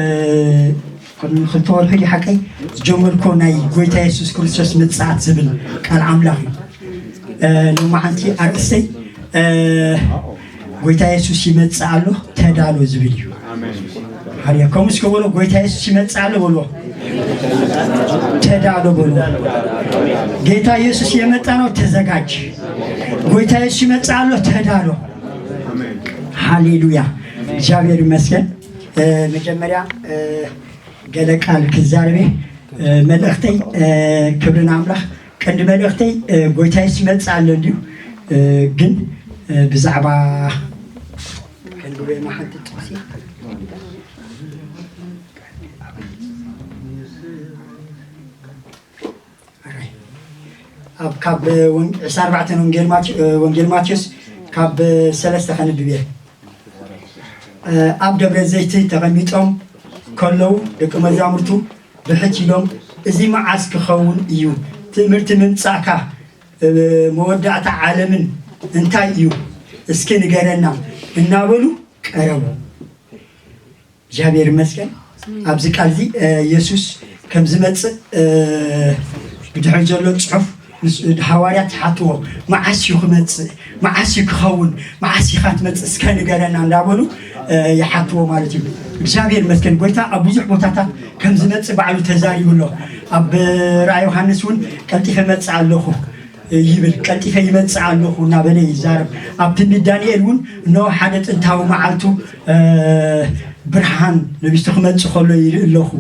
እ፣ ቅድሚ ክልተ ወርሒ ድዩ ሓቀይ ዝጀመርኮ ናይ ጎይታ የሱስ ክርስቶስ ምጽኣት ዝብል ቃል ኣምላኽ እዩ። እ፣ ሎማዓንቲ ኣርእስተይ፣ እ፣ ጎይታ የሱስ ይመጽእ ኣሎ ተዳሎ ዝብል እዩ። ሃሌ፣ ከምኡ እስከ በሎ፣ ጎይታ የሱስ ይመጽእ ኣሎ በሎ። ተዳሎ በሎ። ጌታ ኢየሱስ የመጣ ነው፣ ተዘጋጅ። ጎይታ ኢየሱስ ይመጽእ ኣሎ፣ ተዳሎ። ሃሌሉያ፣ እግዚኣብሔር ይመስገን። እ፣ መጀመርያ፣ እ፣ ገለ ቃል ክዛረብ እየ። እ፣ መልእኽተይ፣ እ፣ ክብሪ ንኣምላኽ። ቀንዲ መልእኽተይ፣ እ፣ ጎይታ የሱስ ይመጽእ ኣሎ እንድዩ። እ፣ ግን፣ እ፣ ብዛዕባ ከንብበ ሓንቲ ጥቕሲ። ኣብ ካብ ወን-፣ ዕስራን ኣርባዕተን ወንጌል ማቴ-፣ ወንጌል ማቴዎስ ካብ ሰለስተ ከንብብ እየ። ኣብ ደብረ ዘይት ተቐሚጦም ከለዉ ደቂ መዛሙርቱ ብሕት ኢሎም፣ "እዚ መዓስ ክኸውን እዩ? ትእምርቲ ምምጻእካ፣ መወዳእታ ዓለምን እንታይ እዩ? እስኪ ንገረና" እናበሉ ቀረቡ። እግዚኣብሔር ይመስገን። ኣብዚ ቃል እዚ፣ እ፣ የሱስ ከም ዝመጽእ፣ እ፣ ብድሕሪ ዘሎ ጽሑፍ ምስ፣ ሃዋርያት ይሓትዎ፣ "መዓስ እዩ ክመጽእ? መዓስ እዩ ክኸውን? መዓስ ኢኻ ትመጽእ? እስከ ንገረና" እንዳበሉ፣ እ፣ ይሓትዎ ማለት እዩ። እግዚኣብሔር ይመስገን። ጎይታ ኣብ ብዙሕ ቦታታት ከም ዝመጽእ ባዕሉ ተዛሪቡ ኣሎ። ኣብ ራእይ ዮሃንስ እውን "ቀልጢፈ እመጽእ ኣለኹ" ይብል፣ "ቀልጢፈ ይመጽእ ኣለኹ" እናበለ ይዛረብ። ኣብ ትንቢት ዳንኤል እውን "እነሆ ሓደ ጥንታዊ መዓልቱ፣ እ፣ ብርሃን ለቢሱ ክመጽእ ከሎ ይርኢ ኣለኹ"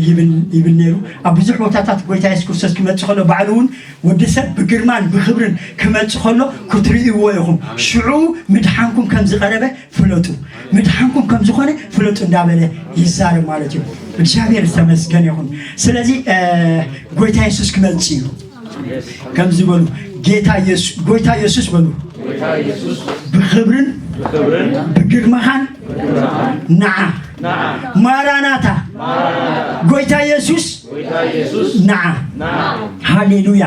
ይብል፣ ይብል ነይሩ። ኣብ ብዙሕ ቦታታት ጎይታ የሱስ ክርስቶስ ክመጽእ ከሎ ባዕሉ እውን "ወዲ ሰብ ብግርማን ብኽብርን ክመጽእ ከሎ ክትርእይዎ ኢኹም፣ ሽዑ ምድሓንኩም ከም ዝቐረበ ፍለጡ፣ ምድሓንኩም ከም ዝኾነ ፍለጡ" እንዳበለ ይዛረብ ማለት እዩ። እግዚኣብሔር ዝተመስገነ ይኹን። ስለዚ፣ እ፣ ጎይታ የሱስ ክመጽእ እዩ። ከምዚ በሉ፣ "ጌታ የሱ-፣ ጎይታ የሱስ" በሉ፣ "ብኽብርን ብግርማኻን ንዓ። ማራናታ፣ ጎይታ የሱስ ንዓ። ሃሌሉያ፣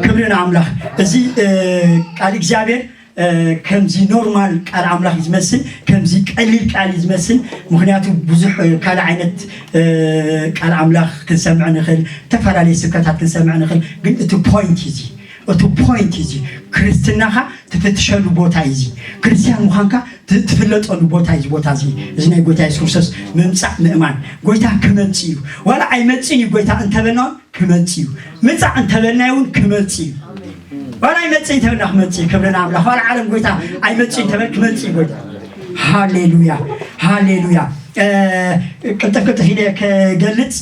ክብሪ ንኣምላኽ።" እዚ፣ እ፣ ቃል እግዚኣብሔር፣ እ፣ ከምዚ ኖርማል ቃል ኣምላኽ እዩ ዝመስል፣ ከምዚ ቀሊል ቃል እዩ ዝመስል። ምኽንያቱ ብዙሕ፣ እ፣ ካልእ ዓይነት፣ እ፣ ቃል ኣምላኽ ክንሰምዕ ንኽእል፣ ዝተፈላለዩ ስብከታት ክንሰምዕ ንኽእል። ግን እቲ ፖይንት እዩ እዚ፣ እቲ ፖይንት እዩ እዚ። ክርስትናኻ ትፍትሸሉ ቦታ እዩ እዚ። ክርስትያን ምዃንካ ት-፣ ትፍለጠሉ ቦታ እዩ እዚ ቦታ እዚ። እዚ ናይ ጎይታ የሱስ ክርስቶስ ምምጻእ ምእማን። ጎይታ ክመጽእ እዩ። ዋላ ኣይመጽእን እዩ ጎይታ እንተበልና እውን ክመጽእ እዩ። ምጻእ እንተበልናዮ እውን ክመጽእ እዩ። ዋላ ኣይመጽእን እንተበልና ክመጽእ እዩ። ክብሪ ንኣምላኽ። ዋላ ዓለም ጎይታ ኣይመጽእን እንተበል ክመጽእ እዩ ጎይታ። ሃሌሉያ፣ ሃሌሉያ። እ፣ ቅልጥፍ ቅልጥፍ ኢለ ክገልጽ፣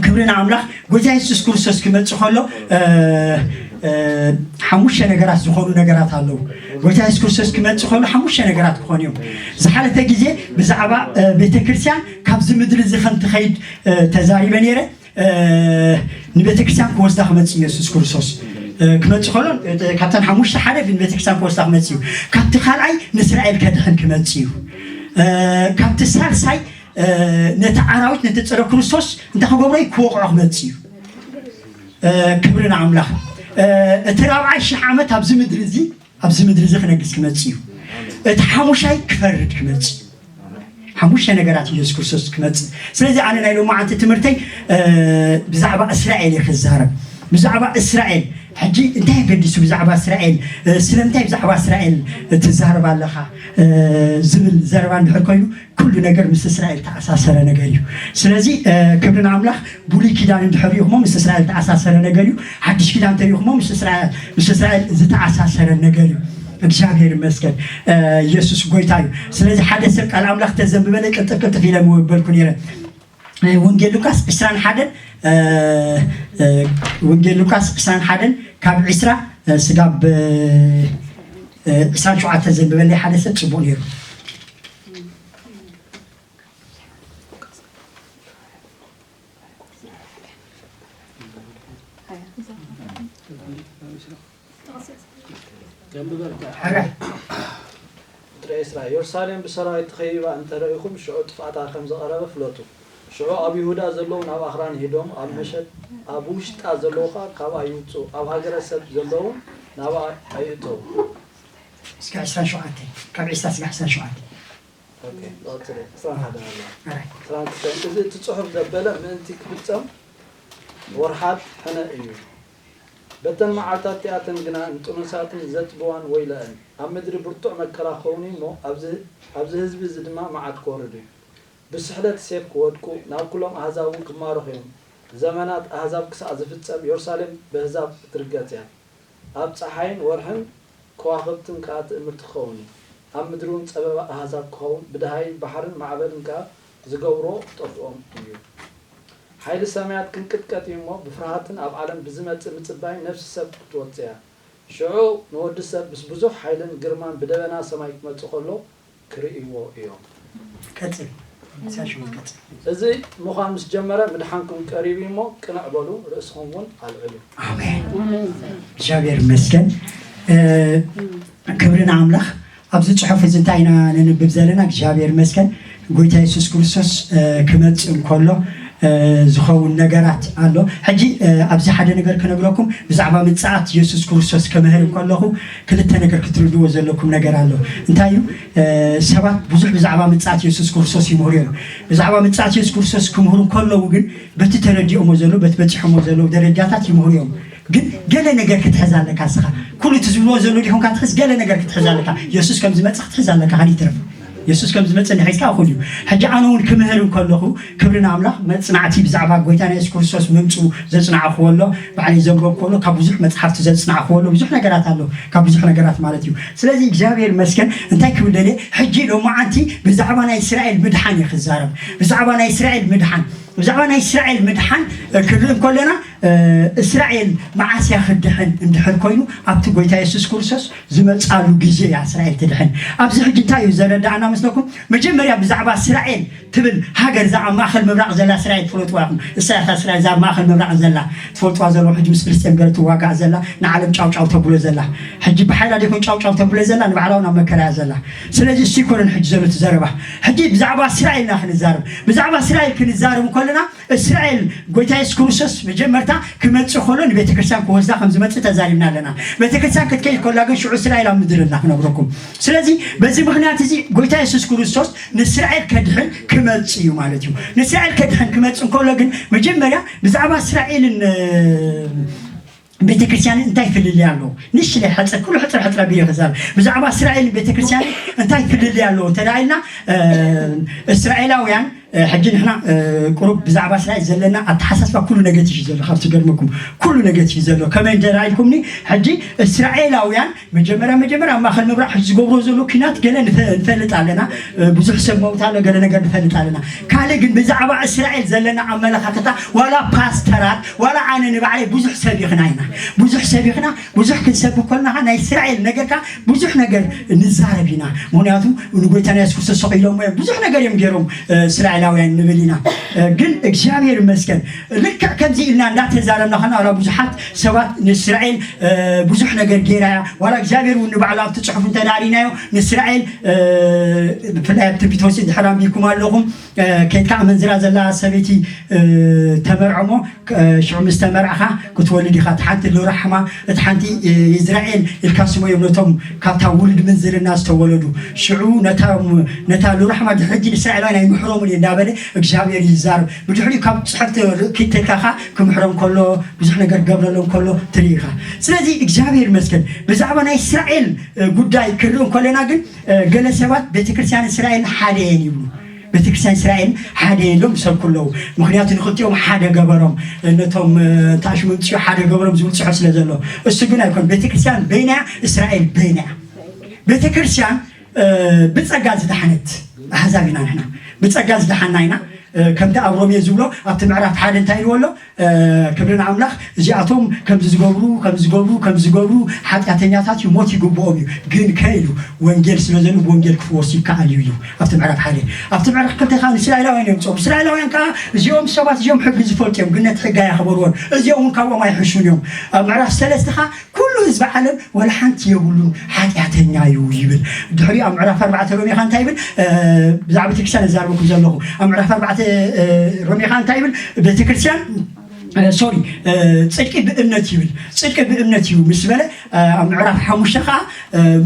ክብሪ ንኣምላኽ። ጎይታ የሱስ ክርስቶስ ክመጽእ ከሎ፣ እ፣ እ፣ ሓሙሽተ ነገራት ዝኾኑ ነገራት ኣለዉ። ጎይታ የሱስ ክርስቶስ ክመጽእ ከሎ ሓሙሽተ ነገራት ክኾኑ እዮም። ዝሓለፈ ግዜ ብዛዕባ፣ እ፣ ቤተ ክርስቲያን ካብዚ ምድሪ እዚ ከም ትኸይድ፣ እ፣ ተዛሪበ ነይረ። እ፣ ንቤተ ክርስቲያን ክወስዳ ክመጽእ እዩ የሱስ ክርስቶስ። እ፣ ክመጽእ ከሎ፣ እ፣ ካብተን ሓሙሽተ ሓደ ንቤተ ክርስቲያን ክወስዳ ክመጽእ እዩ። ካብቲ ካልኣይ ንእስራኤል ከድሕን ክመጽእ እዩ። እ፣ ካብቲ ሳልሳይ፣ እ፣ ነቲ ኣራዊት፣ ነቲ ጸረ ክርስቶስ እንታይ ክገብሮ እዩ? ክወቕዖ ክመጽእ እዩ። እ፣ ክብሪ ንኣምላኽ። እ፣ እቲ ራብዓይ ሽሕ ዓመት ኣብዚ ምድሪ እዚ፣ ኣብዚ ምድሪ እዚ ክነግስ ክመጽእ እዩ። እቲ ሓሙሻይ ክፈርድ ክመጽእ እዩ። ሓሙሽተ ነገራት ኢየሱስ ክርስቶስ ክመጽእ። ስለዚ ኣነ ናይ ሎማዓንቲ ትምህርተይ፣ እ፣ ብዛዕባ እስራኤል እየ ክዛረብ። ብዛዕባ እስራኤል። ሕጂ እንታይ ኣገዲሱ ብዛዕባ እስራኤል? እ፣ ስለምንታይ ብዛዕባ እስራኤል ትዛረብ ኣለኻ? እ፣ ዝብል ዘረባ እንድሕር ኮይኑ፣ ኩሉ ነገር ምስ እስራኤል ተኣሳሰረ ነገር እዩ። ስለዚ፣ እ፣ ክብሪ ንኣምላኽ። ብሉይ ኪዳን እንድሕር ሪእኹሞ ምስ እስራኤል ተኣሳሰረ ነገር እዩ። ሓድሽ ኪዳን ተሪእኹሞ ምስ እስራኤል፣ ምስ እስራኤል ዝተኣሳሰረ ነገር እዩ። እግዚኣብሔር ይመስገን። እ፣ ኢየሱስ ጎይታ እዩ። ስለዚ ሓደ ሰብ ቃል ኣምላኽ ተዘንብበለይ ቅልጥፍ ቅልጥፍ ኢለ ምበልኩ ነይረ። እ፣ ወንጌል ሉቃስ ዕስራን ሓደን፣ እ፣ እ፣ ወንጌል ሉቃስ ዕስራን ሓደን ካብ ዕስራ፣ እ፣ ስጋብ፣ እ፣ ዕስራን ሸውዓተን ዘንብበለይ ሓደ ሰብ ጽቡቕ ነይሩ። ቁጽሪ ዕስራ፣ የሩሳሌም ብሰራዊት ተኸቢባ እንተ ረኢኹም፣ ሽዑ ጥፍኣታ ከም ዝቐረበ ፍለጡ። ሽዑ ኣብ ይሁዳ ዘለዉ ናብ ኣኽራን ሂዶም፣ ኣብ መሸት፣ ኣብ ውሽጣ ዘለዉ ኸኣ ካብኣ ይውጽኡ፣ ኣብ ሃገረ ሰብ ዘለዉ ናብኣ ኣይእተዉ። እስከ ዕስራን ሸውዓተን፣ ካብ ዕስራ እስከ ዕስራን ሸውዓተን። ኦኬ፣ ቀጽሎ። ዕስራን ሓደን ኣሎ። ዕስራን ክልተን፣ እዚ እቲ ጽሑፍ ዘበለ ምእንቲ ክፍጸም ወርሓት ሕነ እዩ። በተን መዓልታት እቲኣተን ግና ንጥኑሳትን ዘጥብዋን ወይለአን። ኣብ ምድሪ ብርቱዕ መከራ ክኸውን እዩ እሞ፣ ኣብዚ ኣብዚ ህዝቢ እዚ ድማ መዓት ክወርድ እዩ። ብስሕለት ሴፍ ክወድቁ፣ ናብ ኩሎም ኣህዛብ እውን ክማረኹ እዮም። ዘመናት ኣህዛብ ክሳዕ ዝፍጸም፣ የሩሳሌም ብኣህዛብ ክትርገጽ እያ። ኣብ ጸሓይን ወርሕን ከዋኽብትን ከኣ ትእምርቲ ክኸውን እዩ። ኣብ ምድሪ እውን ጸበባ ኣህዛብ ክኸውን፣ ብደሃይን ባሕርን ማዕበልን ከኣ ዝገብሮ ክጠፍኦም እዩ። ሓይሊ ሰማያት ክንቅጥቀጥ እዩ እሞ፣ ብፍርሃትን ኣብ ዓለም ብዝመጽእ ምጽባይን ነፍሲ ሰብ ክትወጽእ እያ። ሽዑ ንወዲ ሰብ ምስ ብዙሕ ሓይልን ግርማን ብደበና ሰማይ ክመጽእ ከሎ ክርእይዎ እዮም። ቀጽል፣ ሳሽሙ ቀጽል። እዚ ምዃን ምስ ጀመረ፣ ምድሓንኩም ቀሪቡ እዩ እሞ፣ ቅንዕ በሉ፣ ርእስኹም እውን ኣልዕሉ። ኣሜን። እግዚኣብሔር ይመስገን። እ፣ ክብሪ ንኣምላኽ። ኣብዚ ጽሑፍ እዚ እንታይ ኢና ነንብብ ዘለና? እግዚኣብሔር ይመስገን። ጎይታ የሱስ ክርስቶስ፣ እ፣ ክመጽእ እንከሎ፣ እ፣ ዝኸውን ነገራት ኣሎ። ሕጂ፣ እ፣ ኣብዚ ሓደ ነገር ክነግረኩም፣ ብዛዕባ ምጽኣት የሱስ ክርስቶስ ክምህር እንከለኹ፣ ክልተ ነገር ክትርድዎ ዘለኩም ነገር ኣሎ። እንታይ እዩ? እ፣ ሰባት ብዙሕ ብዛዕባ ምጽኣት የሱስ ክርስቶስ ይምህሩ እዮም። ብዛዕባ ምጽኣት የሱስ ክርስቶስ ክምህሩ እንከለዉ ግን፣ በቲ ተረዲኦሞ ዘለዉ፣ በቲ በጺሖሞ ዘለዉ ደረጃታት ይምህሩ እዮም። ግን ገለ ነገር ክትሕዝ ኣለካ እስኻ። ኩሉ እቲ ዝብልዎ ዘለዉ ዲኹም ካብ ትሕዝ፣ ገለ ነገር ክትሕዝ ኣለካ። የሱስ ከም ዝመጽእ ክትሕዝ ኣለካ፣ ካልእ ይትረፍ። የሱስ ከም ዝመጽእ እንድሕር ሒዝካ እኹል እዩ። ሕጂ ኣነ እውን ክምህር እንከለኹ፣ ክብሪ ንኣምላኽ፣ መጽናዕቲ ብዛዕባ ጎይታና የሱስ ክርስቶስ ምምጽኡ ዘጽናዕኹዎ ኣሎ፣ ባዕለይ ዘንበብኩዎ ኣሎ፣ ካብ ብዙሕ መጽሓፍቲ ዘጽናዕኹዎ ኣሎ፣ ብዙሕ ነገራት ኣሎ፣ ካብ ብዙሕ ነገራት ማለት እዩ። ስለዚ እግዚኣብሔር ይመስገን፣ እንታይ ክብል ደልየ፣ ሕጂ ሎማዓንቲ ብዛዕባ ናይ እስራኤል ምድሓን እየ ክዛረብ። ብዛዕባ ናይ እስራኤል ምድሓን፣ ብዛዕባ ናይ እስራኤል ምድሓን፣ እ፣ ክንርኢ እንከለና፣ እ፣ እስራኤል መዓስ እያ ክትድሕን እንድሕር ኮይኑ፣ ኣብቲ ጎይታ የሱስ ክርስቶስ ዝመጻሉ ግዜ እያ እስራኤል ትድሕን። ኣብዚ ሕጂ እንታይ እዩ ዘረዳእና መስለኩም? መጀመርያ ብዛዕባ እስራኤል ትብል ሃገር፣ እዛ ኣብ ማእከል ምብራቕ ዘላ እስራኤል ትፈልጥዋ ኢኹም። እሳ እታ እስራኤል እዛ ኣብ ማእከል ምብራቕ ዘላ፣ ትፈልጥዋ ዘለኹም፣ ሕጂ ምስ ፍልስጤም ገለ ትዋጋእ ዘላ፣ ንዓለም ጫው ጫው ተብሎ ዘላ። ሕጂ ብሓይላ ዶ ይኮን ጫው ጫው ተብሎ ዘላ? ንባዕላ እውን ኣብ መከራ እያ ዘላ። ስለዚ እሱ ይኮነን ሕጂ ዘሎ እቲ ዘረባ። ሕጂ ብዛዕባ እስራኤል ኢና ክንዛረብ። ብዛዕባ እስራኤል ክንዛረብ እንከለና፣ እስራኤል ጎይታ የሱስ ክርስቶስ መጀመርታ ክመጽእ ከሎ ንቤተ ክርስቲያን ክወስዳ ከም ዝመጽእ ተዛሪብና ኣለና። ቤተ ክርስቲያን ክትከይድ ከላ ግን ሽዑ እስራኤል ኣብ ምድሪ ኣላ ክነግረኩም። ስለዚ በዚ ምኽንያት እዚ ጎይታ የሱስ ክርስቶስ ንእስራኤል ከድሕን ክመጽእ እዩ ማለት እዩ። ንእስራኤል ከድሕን ክመጽእ እንከሎ ግን መጀመርያ ብዛዕባ እስራኤልን፣ እ፣ ቤተ ክርስቲያንን እንታይ ፍልልይ ኣለዎ? ንእሽተይ ሕጽር፣ ኩሉ ሕጽር ሕጽር ኣቢለ ክዛረብ። ብዛዕባ እስራኤልን ቤተ ክርስቲያንን እንታይ ፍልልይ ኣለዎ እንተ ደኣ ኢልና፣ እ፣ እስራኤላውያን፣ እ፣ ሕጂ ንሕና፣ እ፣ ቁሩብ ብዛዕባ እስራኤል ዘለና ኣተሓሳስባ ኩሉ ኔጌቲቭ እዩ ዘሎ፣ ካብ ትገርመኩም ኩሉ ኔጌቲቭ እዩ ዘሎ። ከመይ እንተ ደኣ ኢልኩምኒ፣ ሕጂ እስራኤላውያን መጀመርያ፣ መጀመርያ ኣብ ማእከል ምብራቕ ሕጂ ዝገብርዎ ዘለዉ ኲናት ገለ ንፈ-፣ ንፈልጥ ኣለና። እ፣ ብዙሕ ሰብ መውት ኣሎ፣ ገለ ነገር ንፈልጥ ኣለና። ካልእ ግን ብዛዕባ እስራኤል ዘለና ኣመለኻኽታ፣ ዋላ ፓስተራት፣ ዋላ ኣነ ንባዕለይ ብዙሕ ሰብ ይኽና ኢና። ብዙሕ ሰብ ይኽና፣ ብዙሕ ክንሰብክ ከለና ኸዓ ናይ እስራኤል ነገር ከኣ ብዙሕ ነገር ንዛረብ ኢና። ምኽንያቱ ንጎይታ ናይ የሱስ ክርስቶስ ሰቒሎሞ እዮም፣ ብዙሕ ነገር እዮም ገይሮም፣ እ፣ እስራኤላውያን ንብል ኢና። እ፣ ግን እግዚኣብሔር ይመስገን፣ ልክዕ ከምዚ ኢልና እንዳተዛረብና ከለና፣ ዋላ ብዙሓት ሰባት ንእስራኤል፣ እ፣ ብዙሕ ነገር ገይራ እያ፣ ዋላ እግዚኣብሔር እውን ንባዕሉ ኣብቲ ጽሑፍ እንተዳሪናዮ ንእስራኤል፣ እ፣ ብፍላይ ኣብ ትንቢት ወሲ ድሕር ኣንቢብኩም ኣለኹም፣ እ፣ ከይድካ ኣመንዝራ ዘላ ሰበይቲ፣ እ፣ ተመርዖሞ፣ እ፣ ሽዑ ምስ ተመርዕኻ ክትወልድ ኢኻ። እቲ ሓንቲ ሉራሕማ፣ እቲ ሓንቲ፣ እ፣ ኢዝራኤል ኢልካ ስሞ እዮም ነቶም ካብታ ውሉድ ምንዝርና ዝተወለዱ። ሽዑ ነታ፣ ነታ ሉራሕማ ድሕሪ ሕጂ ንእስራኤላውያን ኣይምሕሮምን እየ እንዳበለ እግዚኣብሔር ይዛረብ። ብድሕሪኡ ካብ ጽሕፍቲ ርእኪ ተልካ ክምሕሮም ከሎ፣ ብዙሕ ነገር ክገብረሎም ከሎ ትርኢ ኢኻ። ስለዚ እግዚኣብሔር ይመስገን። ብዛዕባ ናይ እስራኤል፣ እ፣ ጉዳይ ክንርኢ እንከለና ግን፣ እ፣ ገለ ሰባት ቤተክርስትያን እስራኤል ሓደ እየን ይብሉ። ቤተክርስትያን እስራኤል ሓደ እየን ኢሎም ይሰብኩ ኣለዉ። ምኽንያቱ ንክልቲኦም ሓደ ገበሮም፣ ነቶም፣ እ፣ ታሽሙ ምጽኡ ሓደ ገበሮም ዝብል ጽሑፍ ስለ ዘሎ። እሱ ግን ኣይኮን። ቤተክርስትያን በይና እያ፣ እስራኤል በይና እያ። ቤተክርስትያን፣ እ፣ ብጸጋ ዝደሓነት ኣህዛብ ኢና ንሕና። ብጸጋ ዝደሓና ኢና። እ፣ ከምቲ ኣብ ሮሜ ዝብሎ ኣብቲ ምዕራፍ ሓደ እንታይ ኢልዎ ኣሎ? እ፣ ክብሪ ንኣምላኽ፣ እዚኣቶም ከምዚ ዝገብሩ፣ ከምዚ ዝገብሩ፣ ከምዚ ዝገብሩ ሓጢኣተኛታት እዩ፣ ሞት ይግብኦም እዩ። ግን ከ ኢሉ ወንጌል ስለ ዘለዉ ብወንጌል ክፍወሱ ይከኣል እዩ ኢሉ ኣብቲ ምዕራፍ ሓደ። ኣብቲ ምዕራፍ ክልተ ከኣ ንእስራኤላውያን እዮም ዝጸውዑ። እስራኤላውያን ከኣ እዚኦም ሰባት እዚኦም ሕጊ ዝፈልጡ እዮም፣ ግን ነቲ ሕጊ ኣየኽበርዎን። እዚኦም እውን ካብኦም ኣይሕሹን እዮም። ኣብ ምዕራፍ ሰለስተ ከኣ ኩሉ ህዝቢ ዓለም ወላ ሓንቲ የብሉን፣ ሓጢኣተኛ እዩ ይብል። ድሕሪኡ ኣብ ምዕራፍ ኣርባዕተ ሮሜኻ እንታይ ይብል? እ፣ ብዛዕባ ቤተክርስትያን እዛረበኩም ዘለኹ። ኣብ ምዕራፍ ኣርባዕተ፣ እ፣ ሮሜኻ እንታይ ይብል? ቤተክርስትያን ሶሪ፣ ጽድቂ ብእምነት ይብል። ጽድቂ ብእምነት እዩ ምስ በለ ኣብ ምዕራፍ ሓሙሽተ ከዓ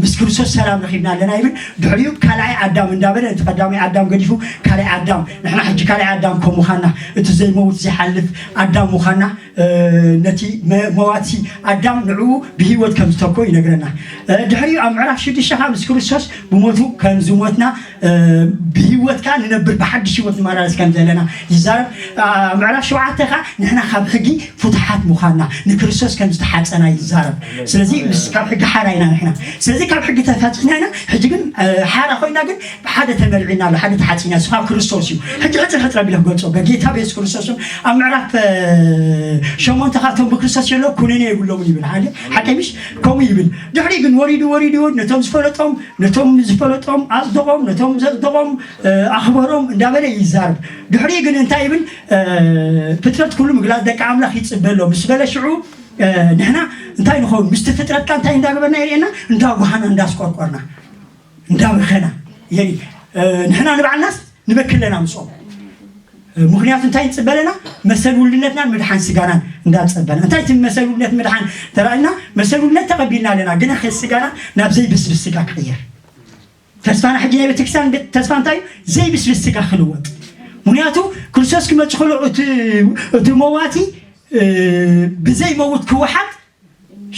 ምስ ክርስቶስ ሰላም ረኺብና ኣለና ይብል። ድሕሪኡ ካልኣይ ኣዳም እንዳበለ፣ እቲ ቀዳማይ ኣዳም ገዲፉ ካልኣይ ኣዳም፣ ንሕና ሕጂ ካልኣይ ኣዳም ከም ምዃንና፣ እቲ ዘይመውት ዘይሓልፍ ኣዳም ምዃንና፣ ነቲ መዋቲ ኣዳም ንዕኡ ብህይወት ከም ዝተኮ ይነግረና። ድሕሪኡ ኣብ ምዕራፍ ሽዱሽተ ከዓ ምስ ክርስቶስ ብሞቱ ከም ዝሞትና ብህይወት ከዓ ንነብር፣ ብሓድሽ ህይወት ንመላለስ ከም ዘለና ይዛረብ። ምዕራፍ ሸውዓተ ከዓ ንሕና ካብ ሕጊ ፍቱሓት ምዃንና፣ ንክርስቶስ ከም ዝተሓፀና ይዛረብ። ስለዚ ምስ ካብ ሕጊ ሓራ ኢና ንሕና። ስለዚ ካብ ሕጊ ተፈቲሕና ኢና። ሕጂ ግን ሓራ ኮይና ግን ብሓደ ተመልዒና ኣሎ፣ ሓደ ተሓፂና፣ እሱ ካብ ክርስቶስ እዩ። ሕጂ ሕፅር ሕፅር ኣቢለ ክገልፆ፣ በጌታ በየሱስ ክርስቶስ ስም። ኣብ ምዕራፍ ሸሞንተ ካብቶም ብክርስቶስ የሎ ኩነኔ የብሎምን ይብል። ሓደ ሓቂ ምሽ ከምኡ ይብል። ድሕሪ ግን ወሪዱ ወሪዱ ነቶም ዝፈለጦም፣ ነቶም ዝፈለጦም ኣጽደቖም፣ ነቶም ዘጽደቖም ኣኽበሮም እንዳበለ ይዛርብ። ድሕሪ ግን እንታይ ይብል? ፍጥረት ኩሉ ምግላጽ ደቂ ኣምላኽ ይጽበ ኣሎ ምስ በለ ሽዑ ንሕና እንታይ ንኸውን? ምስቲ ፍጥረትካ እንታይ እንዳገበርና የርእየና? እንዳጓሃና፣ እንዳስቆርቆርና፣ እንዳበኸና የርኢ። ንሕና ንባዕልናስ ንበክለና ምስኦም። ምክንያቱ እንታይ ንጽበለና? መሰል ውልነትናን ምድሓን ስጋናን እንዳጸበና። እንታይ እቲ መሰል ውልነት ምድሓን ተራእና? መሰል ውልነት ተቐቢልና ኣለና፣ ግና ከ ስጋና ናብ ዘይብስብስ ስጋ ክቕየር። ተስፋና ሕጂ ናይ ቤተክርስትያን ተስፋ እንታይ እዩ? ዘይብስብስ ስጋ ክልወጥ። ምክንያቱ ክርስቶስ ክመጽእ ከሎ እቲ መዋቲ ብዘይ መውት ክወሓጥ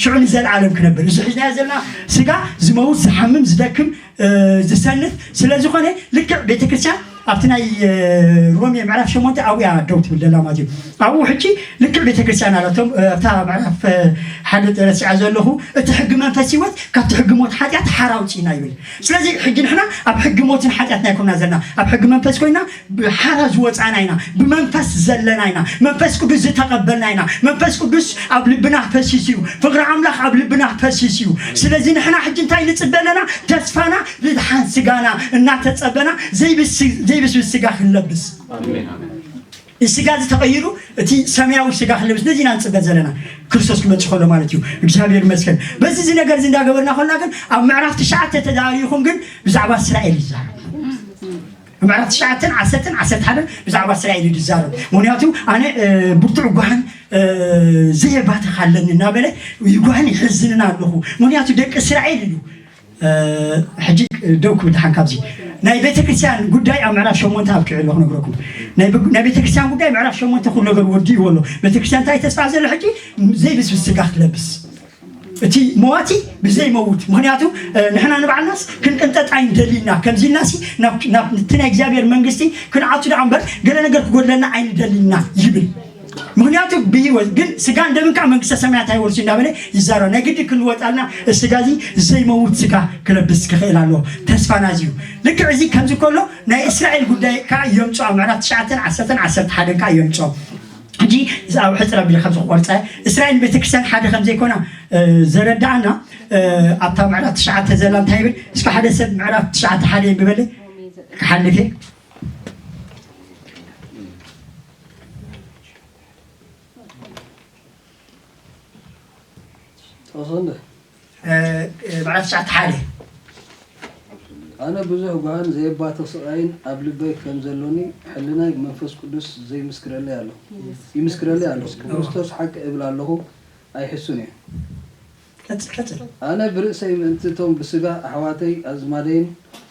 ሽዑ ንዘለዓለም ክነብር። እዚ ሒዝናዮ ዘለና ስጋ ዝመውት፣ ዝሓምም፣ ዝደክም፣ ዝሰንፍ ስለ ዝኾነ፣ ልክዕ ቤተክርስትያን ኣብቲ ናይ ሮሜ ምዕራፍ ሸሞንተ ኣብያ ደው ትብል ዘላ ማለት እዩ። ኣብኡ ሕጂ ልክዕ ቤተክርስትያን ኣላቶም ኣብታ ምዕራፍ ሓደ ረሲዐ ዘለኹ፣ እቲ ሕጊ መንፈስ ህይወት ካብቲ ሕጊ ሞት ሓጢኣት ሓራ ኣውፅእና ይብል። ስለዚ ሕጂ ንሕና ኣብ ሕጊ ሞትን ሓጢኣትን ኣይኮና ዘለና፣ ኣብ ሕጊ መንፈስ ኮይና ብሓራ ዝወፃና ኢና፣ ብመንፈስ ዘለና ኢና። መንፈስ ቅዱስ ዝተቐበልና ኢና። መንፈስ ቅዱስ ኣብ ልብና ፈሲስ እዩ። ፍቕሪ ኣምላኽ ኣብ ልብና ፈሲስ እዩ። ስለዚ ንሕና ሕጂ እንታይ ንጽበ ኣለና? ተስፋና ዝድሓን ስጋና እናተጸበና ዘይብስብስ ስጋ ክንለብስ፣ ስጋ እዚ ተቐይሩ እቲ ሰማያዊ ስጋ ክንለብስ ነዚ ኢና ንጽበ ዘለና። ክርስቶስ ክመጽእ ከሎ ማለት እዩ። እግዚኣብሔር ይመስገን። በዚ እዚ ነገር እዚ እንዳገበርና ከልና ግን ኣብ ምዕራፍ ትሽዓተ ተዳሪኹም ግን ብዛዕባ እስራኤል ይዛረብ። ምዕራፍ ትሽዓተን ዓሰርተን ዓሰርተ ሓደን ብዛዕባ እስራኤል እዩ ዝዛረብ። ምክንያቱ ኣነ ብርቱዕ ጓህን ዘየባትኽ ኣለኒ እናበለ ይጓህን ይሕዝንን ኣለኹ። ምክንያቱ ደቂ እስራኤል እዩ። ሕጂ ደው ክብል ደሓን ካብዚ ናይ ቤተክርስትያን ጉዳይ ኣብ ምዕራፍ ሸሞንተ ኣብቂዑ ኣለኹ ነግረኩም። ናይ ቤተክርስትያን ጉዳይ ምዕራፍ ሸሞንተ ኩሉ ነገር ወዲእዎ ኣሎ። ቤተክርስትያን እንታይ ተስፋ ዘሎ ሕጂ? ዘይብስብስ ስጋ ክትለብስ፣ እቲ መዋቲ ብዘይመውት። ምክንያቱ ንሕና ንባዕልናስ ክንቅንጠጥ ኣይንደሊና፣ ከምዚ ኢልናሲ ናብ እቲ ናይ እግዚኣብሔር መንግስቲ ክንኣቱ ደኣ እምበር ገለ ነገር ክጎድለና ኣይንደሊና ይብል። ምክንያቱ ብህይወት ግን ስጋን ደምን ከዓ መንግስተ ሰማያት ኣይወርሱ እንዳበለ ይዛረብ። ናይ ግዲ ክንወጣልና ስጋ እዚ ዘይመውት ስጋ ክለብስ ክኽእል ኣለዎ። ተስፋና እዚ እዩ። ልክዕ እዚ ከምዚ ከሎ ናይ እስራኤል ጉዳይ ከዓ የምፅኦ። ምዕራፍ ትሽዓተን ዓሰርተን ዓሰርተ ሓደን ከዓ የምፅኦ። ሕጂ ኣብ ሕፅር ኣቢለ ካብ ዝቆርፀ እስራኤል ቤተክርስትያን ሓደ ከም ዘይኮና ዘረዳእና ኣብታ ምዕራፍ ትሽዓተ ዘላ እንታይ ይብል? እስኪ ሓደ ሰብ ምዕራፍ ትሽዓተ ሓደ ይንብበለይ ክሓልፍ እየ። ምዕራፍ ትሽዓተ ሓደ ኣነ ብዙሕ ጓህን ዘየባትኽ ስቓይን ኣብ ልበይ ከም ዘሎኒ ሕልናይ ብመንፈስ ቅዱስ ዘይምስክረለይ ኣሎ ይምስክረለይ ኣሎ። ብክርስቶስ ሓቂ እብል ኣለኹ ኣይሕሱን እየ። ቀጽል ቀጽል። ኣነ ብርእሰይ ምእንቲ እቶም ብስጋ ኣሕዋተይ ኣዝማደይን